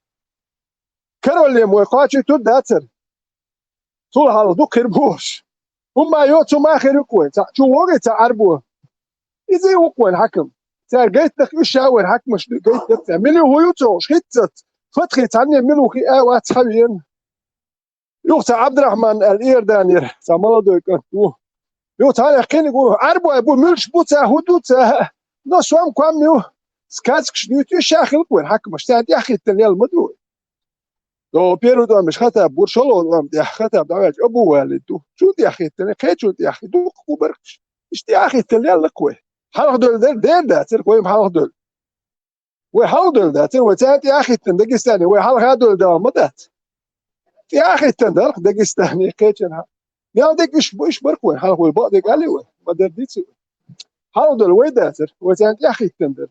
Королем вай кхачийтур дацара. Цул хьалха дукха хир бу уьш. ХӀумма йо, цу ма хир ю-кх вай, цхьаъ чу вогӀий, цхьаъ Ӏарбо. Иза а ву-кх вайн хьаькам. Цара гайтинарг уьш ша вайн хьаькамаш ду, гайтинарг цара. Мила ву хӀу ю ца хууш, хӀинццалц. Фатхи цхьанне мила ву хиъна а вац хьан вена. Юха цхьа Ӏабдурахьман аьлла Иорданера, цхьа молодой кӀант ву. Юха цхьаьнах кхиниг ву, Ӏарбой бу, муьлш бу ца, хӀун ду ца. Но сом ком ю, сказкаш дуьйцу, уьш ша хила-кх вайн хьаькамаш, царна тӀаьхьахӀиттина лелла ма ду вай. До первый тӀом уьш Хатаб бу, шолгӀа тӀом тӀехь Хатаб дӀаваьлча Абу Валид ду. Цунна тӀаьхьахӀиттина, кхечунна тӀаьхьахӀиттина, дуккха ду баркаш. Иштта тӀаьхьахӀиттина лелла-кх вай. Хьалха девлла дер, дер дацара, вай-м хьалха девлла. Вай хьалха девлла дацара, вай царна тӀаьхьахӀиттина Дагестане, вай хьалха а девлла дала ма дац. ТӀаьхьахӀиттина дара-кх Дагестане, кхечанхьа. Мел дерг уьш бу, уьш бара-кх вайн хьалха, вай бакъдерг аьлли вай, ма-дарра дийци вай. Хьалха девлла вай дацара, вай царна тӀаьхьахӀиттина дара.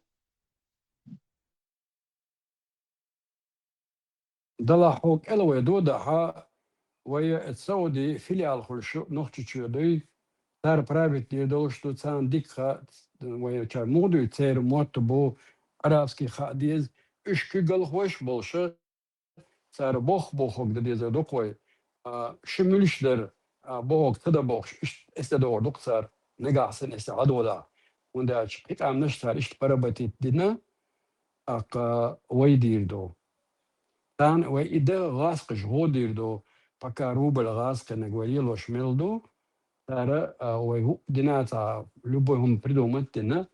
Делахь хьо кӀел вай додахьа, вай Сауди филиал хуьлуш ю Нохчийчоь дуй, цара править дийр долуш ду, царна дика хаьа, вай чара муха дуй, церан мотт бу, арабский хаа деза, уьш куьйгалхойш а болуша, цара боху-бохург дан дезар ду-кх вай. А, шу муьлш дара, а, бохург ца дан бохуш, иштта эс дан догӀур ду-кх цара, нагахь санна эс дӀадолахь. ХӀунда аьлча кхин къаьмнаш цара иштта поработить дина, тӀаккха вай дийр ду. Царна вай и дан гӀазкхаша гӀо дийр ду, пока рубль гӀазкхинарг вай лелош мел ду, цара, а, вай хӀуъа дина цхьа любой хӀума придумать дина,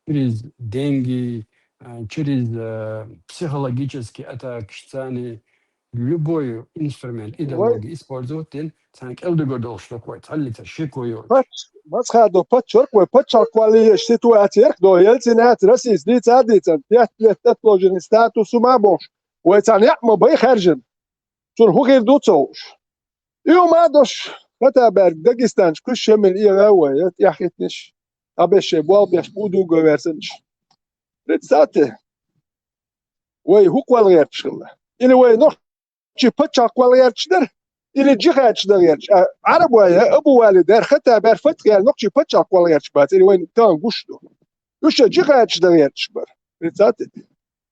через деньги, а, через, а, психологический атакаш царна, любой инструмент, идеология использовать дина, царна кӀел дугар долуш ду-кх вай, цхьаллица шеко йоцуш. Пач-, Масхадов, паччахь вара-кх вай, паччахьалла кхоллаеш ситуаци яра-кх до, Ельцин яц, Россис дийца а дийцина, пять лет отложенный статус хӀума а бохуш, вай царна яа ма бай хаьржина. Цунна хӀун хир ду ца хууш. И хӀума а долуш, Хатабаьрга Дагестанчу кхуьссуш а мила эгӀа а вай, тӀаьхьахӀиттинарш, а беш шайн болх беш, удуго версанаш. Представьте, вай хӀун кхолла гӀерташ хилла? Или вай нохчий паччахь кхолла гӀерташ дара, или джихадчаш дан гӀерташ. А, Ӏарбой, Абу Валид, Хатаб, Фатхи аьлла нохчий паччахь кхолла гӀерташ бац, или вайна тахана гуш ду. Уьш а джихадчаш дан гӀерташ бара. Представьте.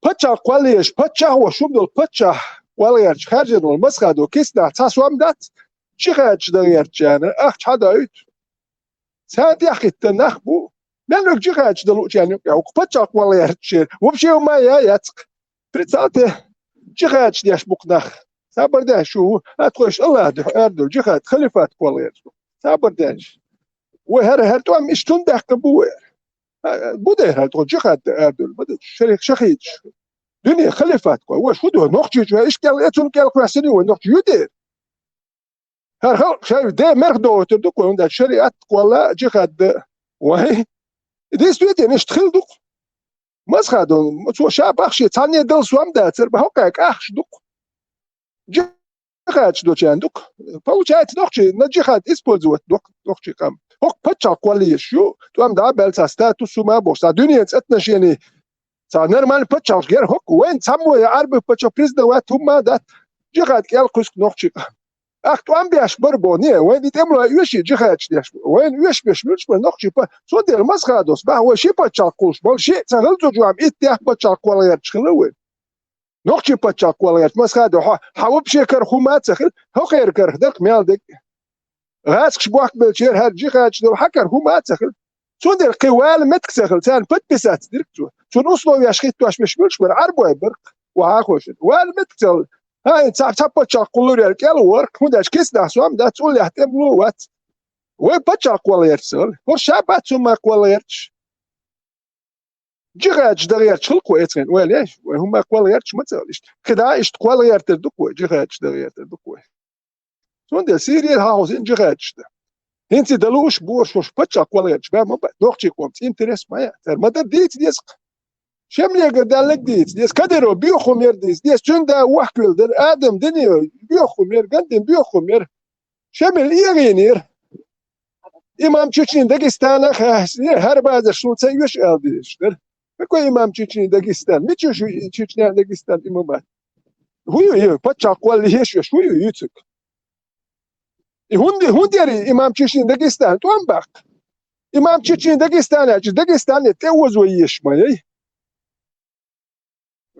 Паччахь кхолла езаш, паччахь а волуш хӀума долу паччахь кхолла гӀерташ хаьржина волу Масхадов киснахь цхьа сом дац, джихадчаш дан гӀертачарна ахча хьадоуьйту. Царна тӀаьхьахӀиттина нах бу. Мел верг джихадчаш дан луучарна юкъахь ву-кх паччахь кхолла гӀертачеран. Вообще хӀума а яц-кх. Представьте, джихадчаш деш бу-кх нах. Сабар даьхьа шу ву, а тхойш Аллах дуьхьа арадолу джихад, халифат кхолла гӀерташ бу. Сабар даьхьа. Вай хӀара, хӀара тӀом иштта хӀунда даьккхина бу вай? А, бу дера хӀара тхо джихад арадолу, ма ду, шари-, шахидаш. Дуьне халифат кхо. Вай шу ду, нохчий чу, иш кӀел, э, цунна кӀел кхоьссина ю вай, нохчий ю дера. ХӀара халкъ шаьш де мерх дохуьйтур ду-кх вай, хӀунда аьлча шариат кхолла, джихад дан. Вай. Действительно, иштта хила ду-кх. Масхадов, цо ша бахше, цхьанне дала сом дацара, бан хӀокхаьрга ахча ду-кх. Джихадчаш долчарна ду-кх. Получается, нохчий на джихад использовать ду-кх, нохчий къам. ХӀокху паччахь кхолла езаш ю, тӀом дӀа а баьлла, цхьа статус хӀума а бохуш, цхьа дуьненца отношение, Цхьа нормальный паччахьалкхе гера хӀокху. Вайн цхьаммо я Ӏарбий паччахь президент вац, хӀумма а дац. Джихад кӀел кхуьск нохчий. Ахь тӀом беш бара боху, не, вайн и тӀемалой оьший джихадаш деш бу. Вайн оьш беш муьлш бара нохчий па-, цундела масха дос, бахьа вай ши паччахьалкх кхуллуш болу, ши а ца хилла цу чохь, итт тӀех паччахьалкх кхолла гӀерташ хилла вай. Нохчий паччахьалкх кхолла гӀерташ масха до, хьо, хьан вообще кара хӀумма а ца хилла, хӀокхеран карах дара-кх мел дерг. ГӀазкхаша бохкабеллачеран хӀара джихадаш долу хьан кара хӀумма а ца хилла. Цундела кхин вала меттиг ца хилла, царна подписаться дира-кх цо. Цунна условияш хӀиттош беш муьлш бара, Ӏарбой бара-кх, вахьа а ховшина. Вала меттиг ца хилла. ХӀай, цхьа, цхьа паччахьалкх кхуллур яра кӀел а вара-кх, хӀунда аьлча киснахь сом дац, уллехь тӀемало вац. Вай паччахьалкх кхолла гӀерташ ца хилла. ХӀора ша бац хӀумма кхолла гӀерташ. Джихадаш дан гӀерташ хилла-кх вай эцхен, ойла еш, вай хӀумма кхолла гӀерташ ма ца хилла иштта. КхидӀа а иштта кхолла гӀертар ду-кх вай, джихадаш дан гӀертар ду-кх вай. Цундела Сирера хьахьовсийна джихадаш дан. ХӀинца и дан лууш, бохуш, хӀорш паччахьалкх кхолла гӀерташ бен ма бац, нохчийн къомца интерес ма яц. Цара ма-дарра дийца деза-кх. Шемалегара даьлларг дийца деза, Кадыров боьха хӀума яра дийца деза, цуьнан да вохкавелла дара, Адам Даниев боьха хӀума яра, Гандин боьха хӀума яра. Шемал эгӀийнера. Имам Чечни Дагестана хьаьхсина, хӀара базарш суна ца оьшу аьлла дезаш дара. Какой имам Чечни Дагестан? Мича ю шу и Чечня Дагестан имамат? ХӀун ю и? Паччахьалкх кхолла еш ю, хӀун ю юьцург? И хӀунда, хӀунда яра и имам Чечни Дагестан тӀом баккха? Имам Чечни Дагестан аьлча, Дагестане тӀеозо еш ма яй.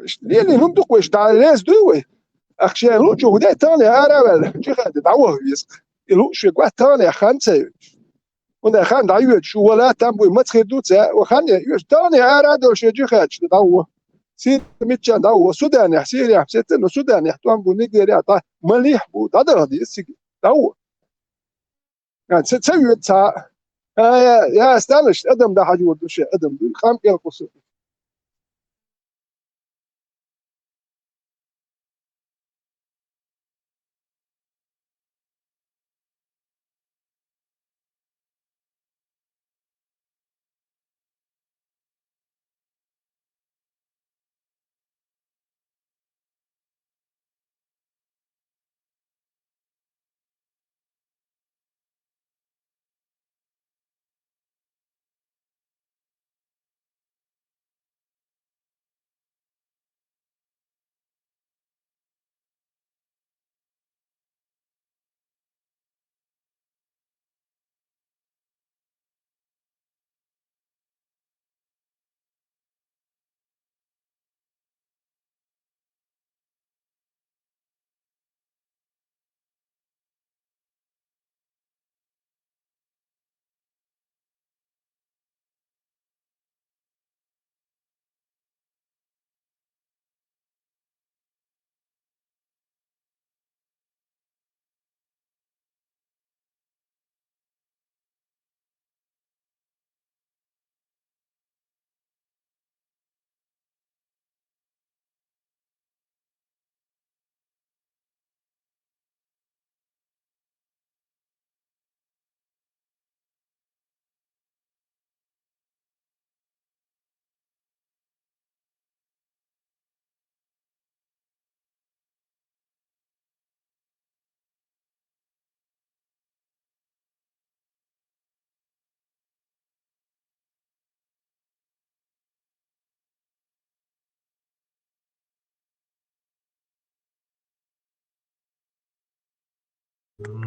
Иштта лелийна хӀума ду-кх вай, иштта дӀа леза дуй вай? Ахча луучу хӀу дай тахана ара а ваьлла, джихаде дӀаваха веза-кх. И лууш вега вац тахана хан ца йойтуш. ХӀунда хан дӀайоьдуш ву, вала там буй, маца хир ду ца, ва хан йоьдуш, тахана ара а долуш, джихадаш дӀаваха. Сири миччан дӀаваха, Суданехь, Сирехь сецна, но Суданехь тӀом бу, Нигерехь дӀа, Малихь бу, дӀадаха деза цига, дӀаваха. А, ца, ца йоьду цхьа а. А, я, я, станаш, адам дан хьажор ду шен, адам ду, къам кӀел кхуссур ду.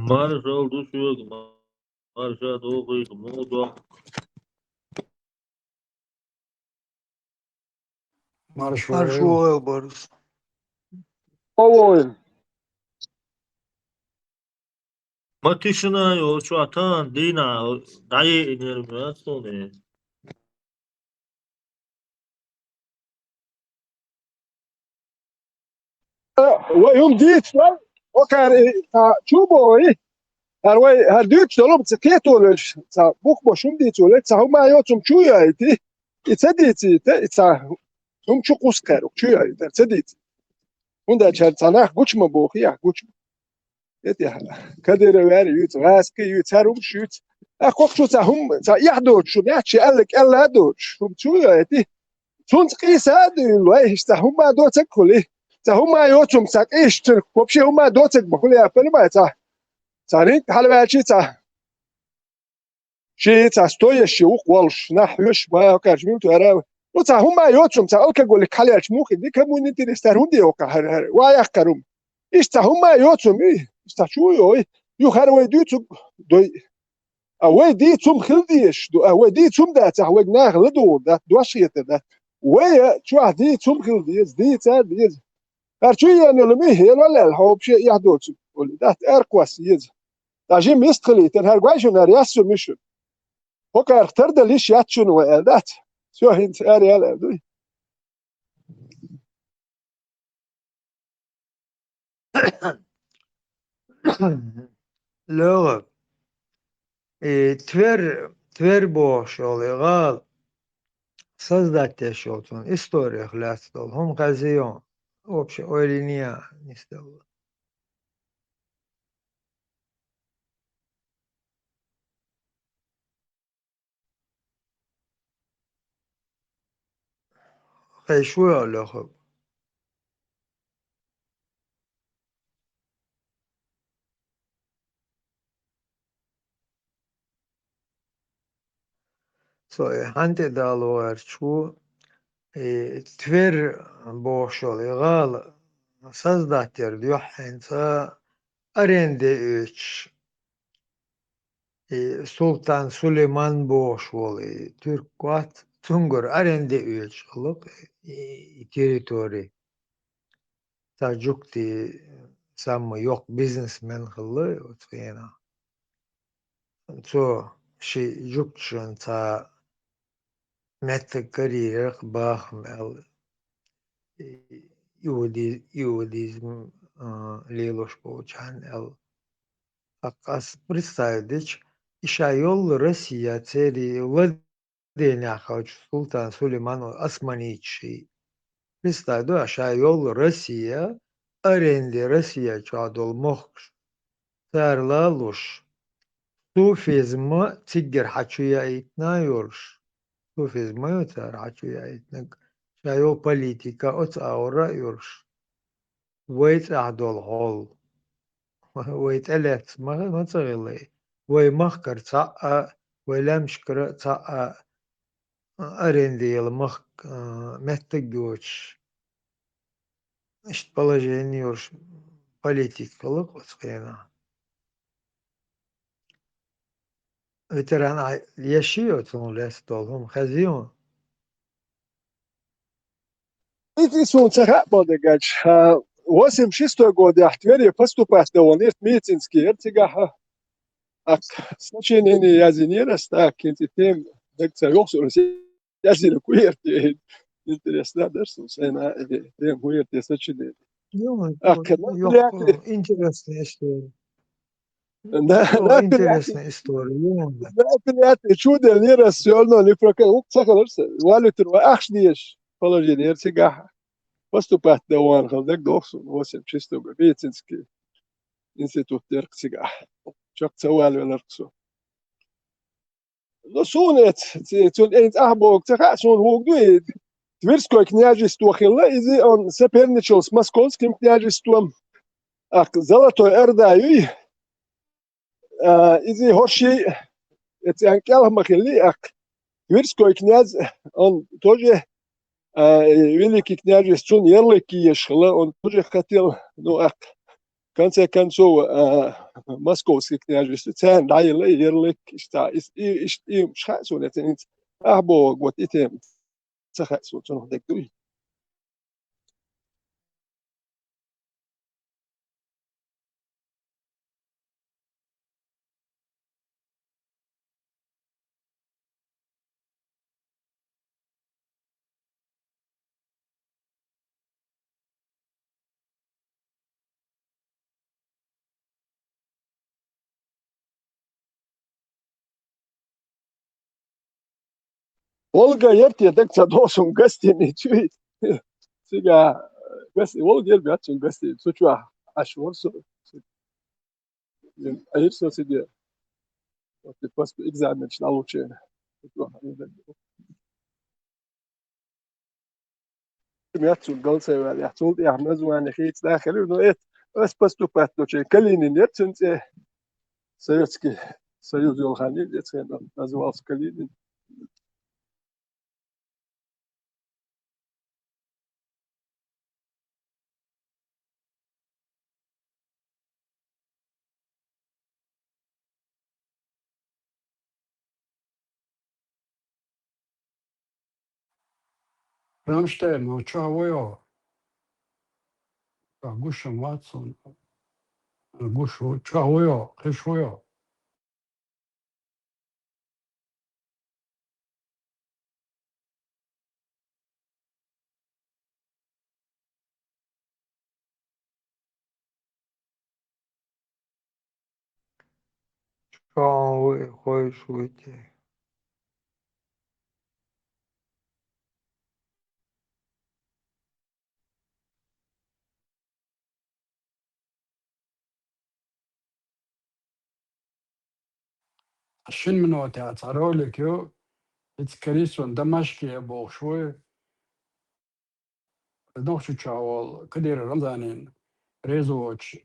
Маршалла ду шуьга, марша догӀийла, муха доккху. Маршо. Маршо, Элбарс. Ма тишина йолчохь тахана дийнахь дӀаеънера ма суна. Э, вай хӀума дийца вай, окхара, э, цхьа чу боху, хӀара вай, хӀара дуьйцуш долу, ца кхетолуш, цхьа бух бош хӀума дийца волу, цхьа хӀума йоцу хӀума чу яйти, и ца дийцийта, и цхьа хӀума чу кхуссу кхаьрга, чу яйта, ца дийцийта. ХӀунда аьлча хӀара цхьа нах гучу ма боху, яхь гучу. Эти Кадыров ваьри юьйцу, гӀаскхи юьйцу, хӀара хӀумаш юьйцу. Ахкхокху шу цхьа хӀума, цхьа эхь доцуш, шу баьхча аьлла, кӀелла а доцуш, хӀума чу а яйти. Цунца къийса а дуьйна лой, иштта цхьа хӀума доцург хуьлий. Цхьа хӀума йоцу хӀума, цхьа къийса цуьнга, вообще хӀума доцург ма хуьлу, я понимаю, цхьа. Цхьа ринг хьалаваьлчий цхьа. Ши цхьа стоящий ву-кх волуш, нах хьоьшуш, ма кхаьрча муьлта вара. Ну, цхьа хӀума йоцум, цхьа алкоголик хьалаьлча мухи, дика мун интерес тар хӀунда йоккха хӀара, хӀара, ва яхкарум. Иштта цхьа хӀума йоцум, и, иштта чу йой, ю хӀара вай дуьйцуг дой. А вай дийцум хила дезаш ду, а вай дийцум дацахь, вайга наха ладугӀур дац, дош хетар дац. Вай а чохь дийцум хила деза, дийца а деза. ХӀара чу еана йолу ми хӀела лаьлла, хьо вообще эхь доцург, олий, дац, аьркхосса еза. Ткъа жима мист хилийтар, хӀара гой шуна, хӀара яссо мишуна. ХӀокхарх тардалла йиш яц шуна вай аьлла дац. Всё, хӀинца ара ял аьлла дуй. Лева, и Твер, Твер бохуш йолу и гӀала создать деш йолу цунна историях лаьцна долу хӀума хезийо, вообще ойла йиний нисделла. Хай шу йолу хӀума. Со и хьан тӀе далор чу, и Твер бохуш йолу и гӀала создать яр дуьхьа хӀинца аренде оьцуш. И Султан Сулейман бохуш волу и туьрк вац, цуьнгара аренде оьцуш хилла-кх и, и территори. Цхьа жуьгти самма йоккха бизнесмен хилла оцу хенахь. Цо ши жуьгташна цхьа меттиг карийра-кх бахам аьлла, и, иуди-, иудизм, а, лелош болчарна аьлла. ТӀаккха ас представить дича, и ша йолу Россия церан владениехь хилча Султан Сулейман османиташ и. Представь до, ша йолу Россия, аренде Россия чохь долу мохкаш. Цара лалуш, суфизма циггара хьачу яийтина йолуш. Суфизма ю цара хьачу яийтинарг. Ша йолу политика оцу агӀора а йолуш. Вай цӀахь долу хьол. Вай тӀелаьцна ма, ма ца хилла. Вай махкара цхьаъ а, вай лаьмнашкара а цхьаъ а, аренде йолу махка, а, меттиг йоцуш. Иштта положение йолуш политика хилла-кх оцу хенахь. Ветеран, а, еш йо цунах лаьцна долу хӀума, хезий хьуна? Иза, иза суна ца хаьа, боху дагахь. А, восемьдесят шестой годехь Твере поступать дан вахана, медицинский яра цигахь. ТӀаккха сочинение язйинера ас, так, хӀинца и тема дага ца йогӀу суна, ас язйинарг хӀун яра те. Интересно дара суна сайна, и тема хӀун яра те сочинение. Ё, ТӀаккха ё, мероприятие, интересная история. Да, мероприятие. О, интересная история, ё. Мероприятие чу деллера, всё равно не прокал. Укх ца хилар сан. Валютер вай ахча дезаш положение яра цигахь. Поступать дан вахана хилла дагадогӀу суна, восемьдесят шестой год, медицинский институт дерг цигахь. Чекх ца валавелар со. Ну, суна эц, ци-, цунна айна цӀахь богу ца хаьа, суна хӀуга ду и. Тверской княжество хилла, иза он соперничал с Московским княжеством. ТӀаккха Золотой Орда юй. А, иза хӀорш и, эцан кӀелха ма хилли, тӀаккха Тверской князь, он тоже, а, великий княжество, цунна ярлык еш хилла, он тоже хотел, ну, тӀаккха конце концов, а, Московский княжество, царна дӀаелла и ярлык, иштта, ис-, и, иш-, и, иш хаьа суна, эцан, ахь боху, вот и тема ца хаьа суна, цунах дерг дуй. Волга яра те, дага ца догӀу суна, гостиница ю. Цигахь гос-, Волга яра бац суна гостиница, цу чохь Ӏаш вара со. Ӏийра со цига. Вот и пос-, экзаменаш дӀалучийна. Меттиг цуьнан галсайваьлла, цул тӀаьхьа название хийца нах хилира, но эц, ас поступать долчу Калинин яра цуьнан цӀе. Советский Союз йолу хан ю, эцхена назвался Калинин. Рамштайн, ну, чё вы его? А, гуш ма вац он. Гуш ву, чё вы его? Хиш вы его? Чё вы, хойш ву те? Шин минута цхьа ролик ю, ицца Карисун Дамашке бохуш ву. Нохчийчохь волу Кадыров Рамзанан реза воцуш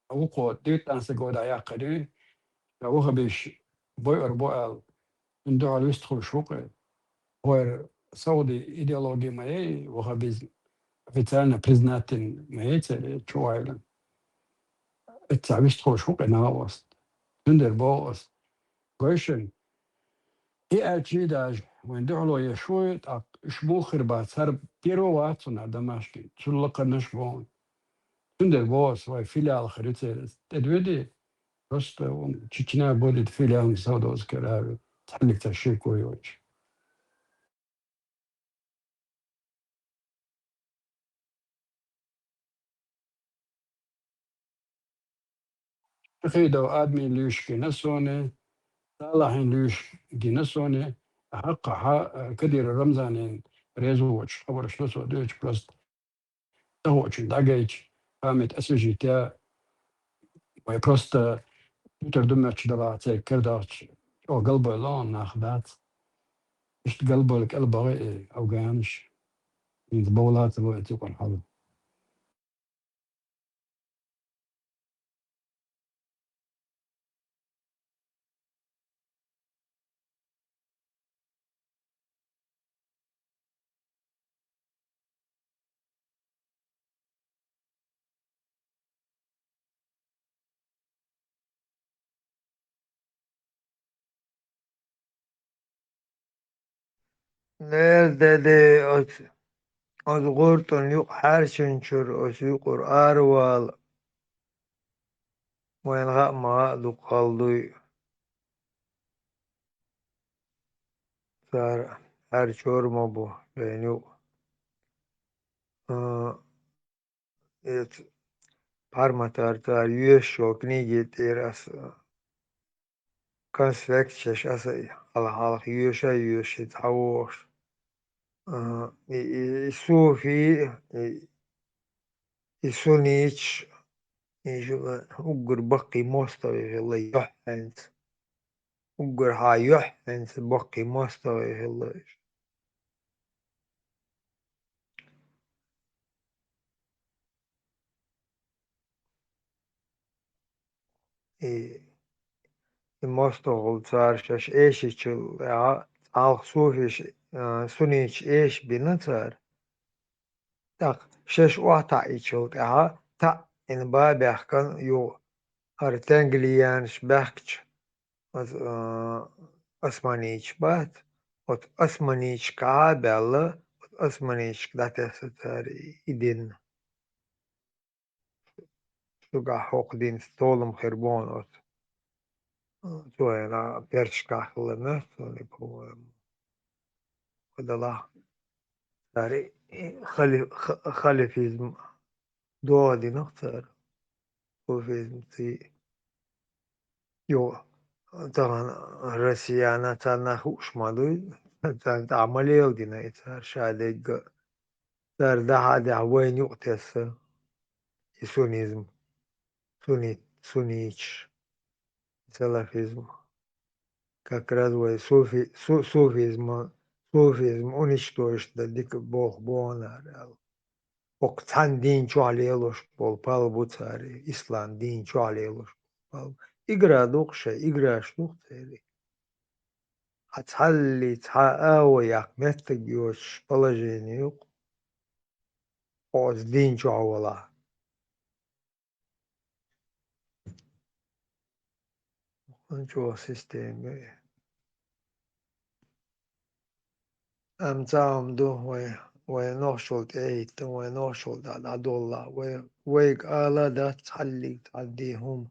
вукхо девятнадцатый года яьккхина, ша вахабиш бойур бу аьлла, цунна дуьхьал вистхуьлуш ву-кх. Вайн саудий идеология ма яй, вахабизм официально признательный ма яй церан чу вайла. Эццахь вистхуьлуш ву-кх и новость. Цундела боху ас. Гой шуна, и аьлча а даже вайн дуьхьало еш ву, тӀаккха уьш муха хир бац, хӀара первый вац цунна Дамашке, цуьнан лакхарнаш боху. Цундела боху ас, вайн филиал хир ю церан. ТӀедоьдий, просто вон Чечня будет филиалом Саудовской Аравии. Цхьаьнниг цхьа шеко йоцуш. Шахидов Адаман луьйш гина суна, Салахьан луьйш гина суна, хьакхахьа, Кадыров Рамзанан реза воцуш хабарш ду со дуьйцуш, просто тахочун дӀагайча, память освежить я, вай просто Путер ду моьттуш далахь церан кара дахча, чӀогӀа галбевлла нах дац. Иштта галбевлла кӀел бахи и афганаш, хӀинца бовла а ца ло и цу юкъара хьал. Нер де де оцу, оцу гӀуртӀан юкъа хьаьрчинчуьра оцу юкъара аравала. Вайна хаьа ма хаьа дукха хала дуй. Цара хьаьрчор ма бу шайна юкъа. А, эцу парматар цара йоьшуш йолу книги тӀера аса конспект еш аса и хьалха-хьалха йоьша а йоьшуш и цхьа вогӀуш. А, и, и, и суфий, и, и сунниташ, и уггар баккхий мостагӀий хилла юьхьанца. Уггархьа юьхьанца баккхий мостагӀий хилла уьш. И, и мостагӀалла цара шаьш эшичул тӀаьхьа, цхьалха суфиш, а, сунниташ эша бина цара. ТӀаккха шаьш охьатаӀийчул тӀаьхьа таӀийна ба баьхкина юха хӀара тенгалиянаш баьхкича, оцу, а, османиташ бац, оцу османиташкахьа а баьлла, оцу османиташка дӀатесна цара и, и дин. Шуьгахь хӀокху динца толам хир бу хьуна оцу. Цо хӀинца Персашкахь хилла моьтту суна, по-моему. Кху делахь цара и хали-, ха-, халифизм догӀа дина-кх цара. Суфизм ций. Йо, тахана Россияна царна хууш ма дуй, царна тӀехь ма леладина и цара ша дегга. Цара дахьа а даьхьа вайна юкъа тесна и суннизм, сунни-, сунниташ, салафизм. Как раз вай суфи-, су-, суфизма, суфизм уничтожить дан дика болх бу хьуна аьлла. ХӀокху цхьана дийна чохь лелош болу пал бу цара, ислам дийна чохь лелош болу пал. Игра ду-кх шайн, играш ду-кх церан. Хьан цхьаллий цхьа а агӀо яккха меттиг йоцуш положение ю-кх оцу дийна чохь валахь. Хьан чӀогӀа система ю и. Амма цхьа хӀума ду вай вай нохчалла тӀехӀиттина, вай нохчалла дӀа-, дӀадолла, вай, вайга ала дац хьаллиг цхьа де хӀума.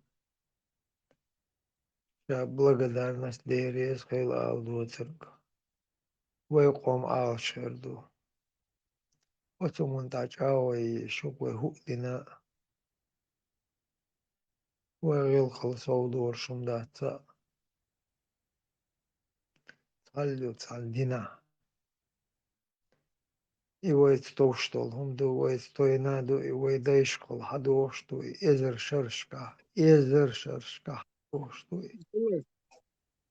Ша благодарность Дела реза хила ала доцург. Вай къам Ӏалашхир ду. Оцу мун тӀа чӀагӀо йе шуга вай хӀуъ дина. Вай гӀиллакхал сов долуш хӀума дац цхьа. Цхьалла ю цхьана дина. И вайца товш долу хӀума ду, вайца тойна а ду, и вай дайшкахула хьадогӀуш ду, и эзар шаршкахь, эзар шаршкахь хьадогӀуш ду и.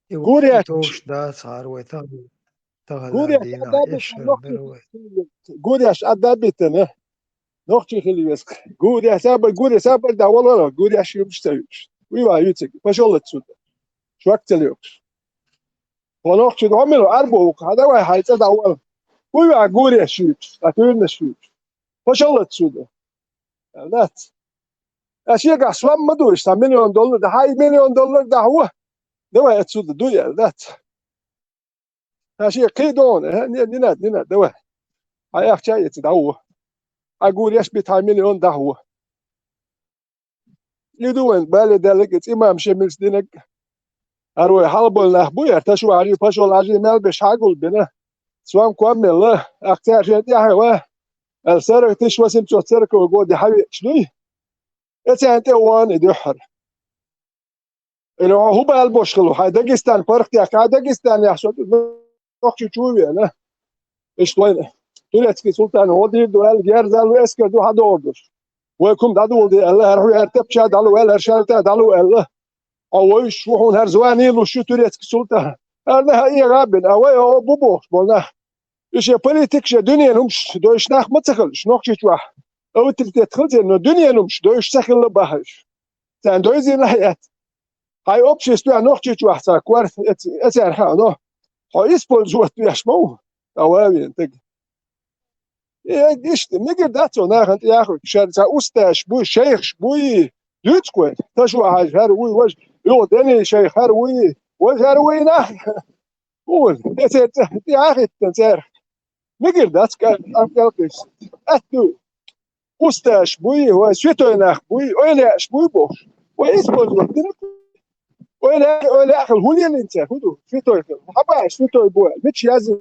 И вай Гуреш. Товш дацахьара вай тахана, тахана Гуреш дийнахь Ӏадда эшшара битана бара вай. Гуреш Ӏадда битана. Нохчий хила веза. Гуреш сабар, Гуреш сабар да вала, Гуреш юбш ца юбш. Уй ва юцик, пошёл отсюда. Швак ца лёкш. Хьо нохчий дӀа мила арбо ву, хьада вай хьайца дӀавала. Уй ва Гуреш юбш, а туьрнаш юбш. Пошёл отсюда. Дац. А шегахь сом ма ду, ишта миллион доллар, да хьай миллион доллар да хьо. Давай отсюда, дуй, дац. Ха шиъ кхин дона, э, не, не надо, не надо, давай. Хьан ахча а эца, дӀаву. Хьан Гуреш бита хьан миллион дӀахьу. И ду вайн бале даьлларг, иза имам Шемилс динарг. ХӀара вай хьалаболу нах бу, яра Ташо Хьажи, Пашол Хьажи мел беш хьагулбина. Сом ком мелла, ах цара шен тӀаьхьа ва. Аьлла сарах тысяча восемьсот сороковой годе хьавеача дуй. Эцарна тӀе а вахана и дуьххьара. Или хьо хӀун бала бош хилла, хьайн Дагестан паргӀатехь, хьайн Дагестанехь со нохчи чу а веана. Иштта вайна турецкий султан гӀо дийр ду аьлла, герзал ву эскар ду хьадогӀур долуш. Вай кхуьнга дӀадугӀу де аьлла, хӀара хьуьяр тапча дӀалу аьлла, хӀара шарта дӀалу аьлла. Хьо вуьйш ву хьуна хӀара звани луш ю турецкий султан. ХӀара нах а эгӀа а бина, а вай а бу бохуш болу нах. И шен политика, шен дуьненан хӀумаш дойуш нах ма ца хилла, нохчи чохь авторитет хилла церан, но дуьненан хӀумаш дойуш ца хилла бахьаш. Царна дойзийна а яц. Хьайн обществехь нохчи чохь цхьа кор эц-, эцарна хаьа, но хьо использовать веш ма ву, ткъа ван вен таг. Э, иштта, мегар дац цо нахана тӀе яхар, шаьрца устазаш буй, шайхаш буй, дуьйцу кхуьнга, Ташо Хьажа хӀара вуй, важа, юха Дени шайх хӀара вуй, важа хӀара вуй нах. Хьуна, эцерца тӀе а хӀиттина церах. Мегар дац кӀа-, кӀам кӀелхийташ. Атта ду. Устазаш буй, вай святой нах буй, ойла еш буй бохуш. Вай использовать дина. Ойла, ойла хила хӀун лелийна цара, хӀун ду? Святой хила. Хьан баьхьаш святой бу аьлла? Мича язйина?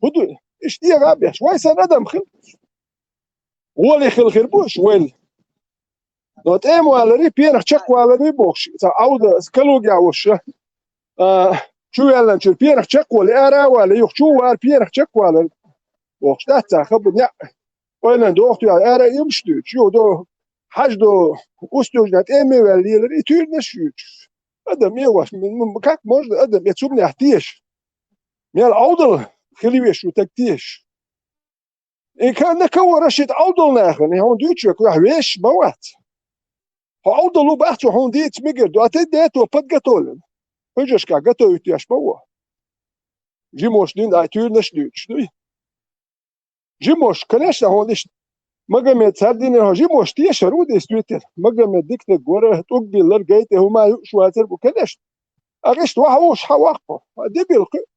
ХӀун ду? Иштта дегӀа а беш. Вай санна адам хила. Гӏоле хила хир бу уьш вайна. Но тӀема валари, пенах чекхвалари бохуш, цхьа Ӏовда, Калугехь волуш, а, чу ваьллачуьра пенах чекхвале, ара а вале, юха чу а вара пенах чекхвалар бохуш, дац цхьа хабар неӀ. Ойлан доху туьйхьа, ара а имаш дуьйцуш, юха до, хьажа до, устуьйжна тӀеме ваьлла лелар, и туьйранаш а юьйцуш. Адам эгӀош, м-, м-, как можно адам, я цумнех теша? Мел Ӏовдал хила веш ву таг теша. И ка-, на кого рассчитывать, Ӏовдал нахана, и хьуна дуьйцуш верг, веш ма вац. Хьо Ӏовдал ву бац, хьуна дийца мегар ду, а тӀе дето подготовлен. Хьуьжаршка готовить еш ма ву. Жимош дин ай туьйранаш а дуьйцуш дуй. Жимош, конечно, хьуна иштта. Магомед цхьа динера хьо жимош тешар ву действительно. Магомед дика стаг вара, тӀулг биллар, гай тӀе хӀума юуш вацар бу, конечно. А иштта ваха вуш хьан ваккхо? Дебил кхуьу.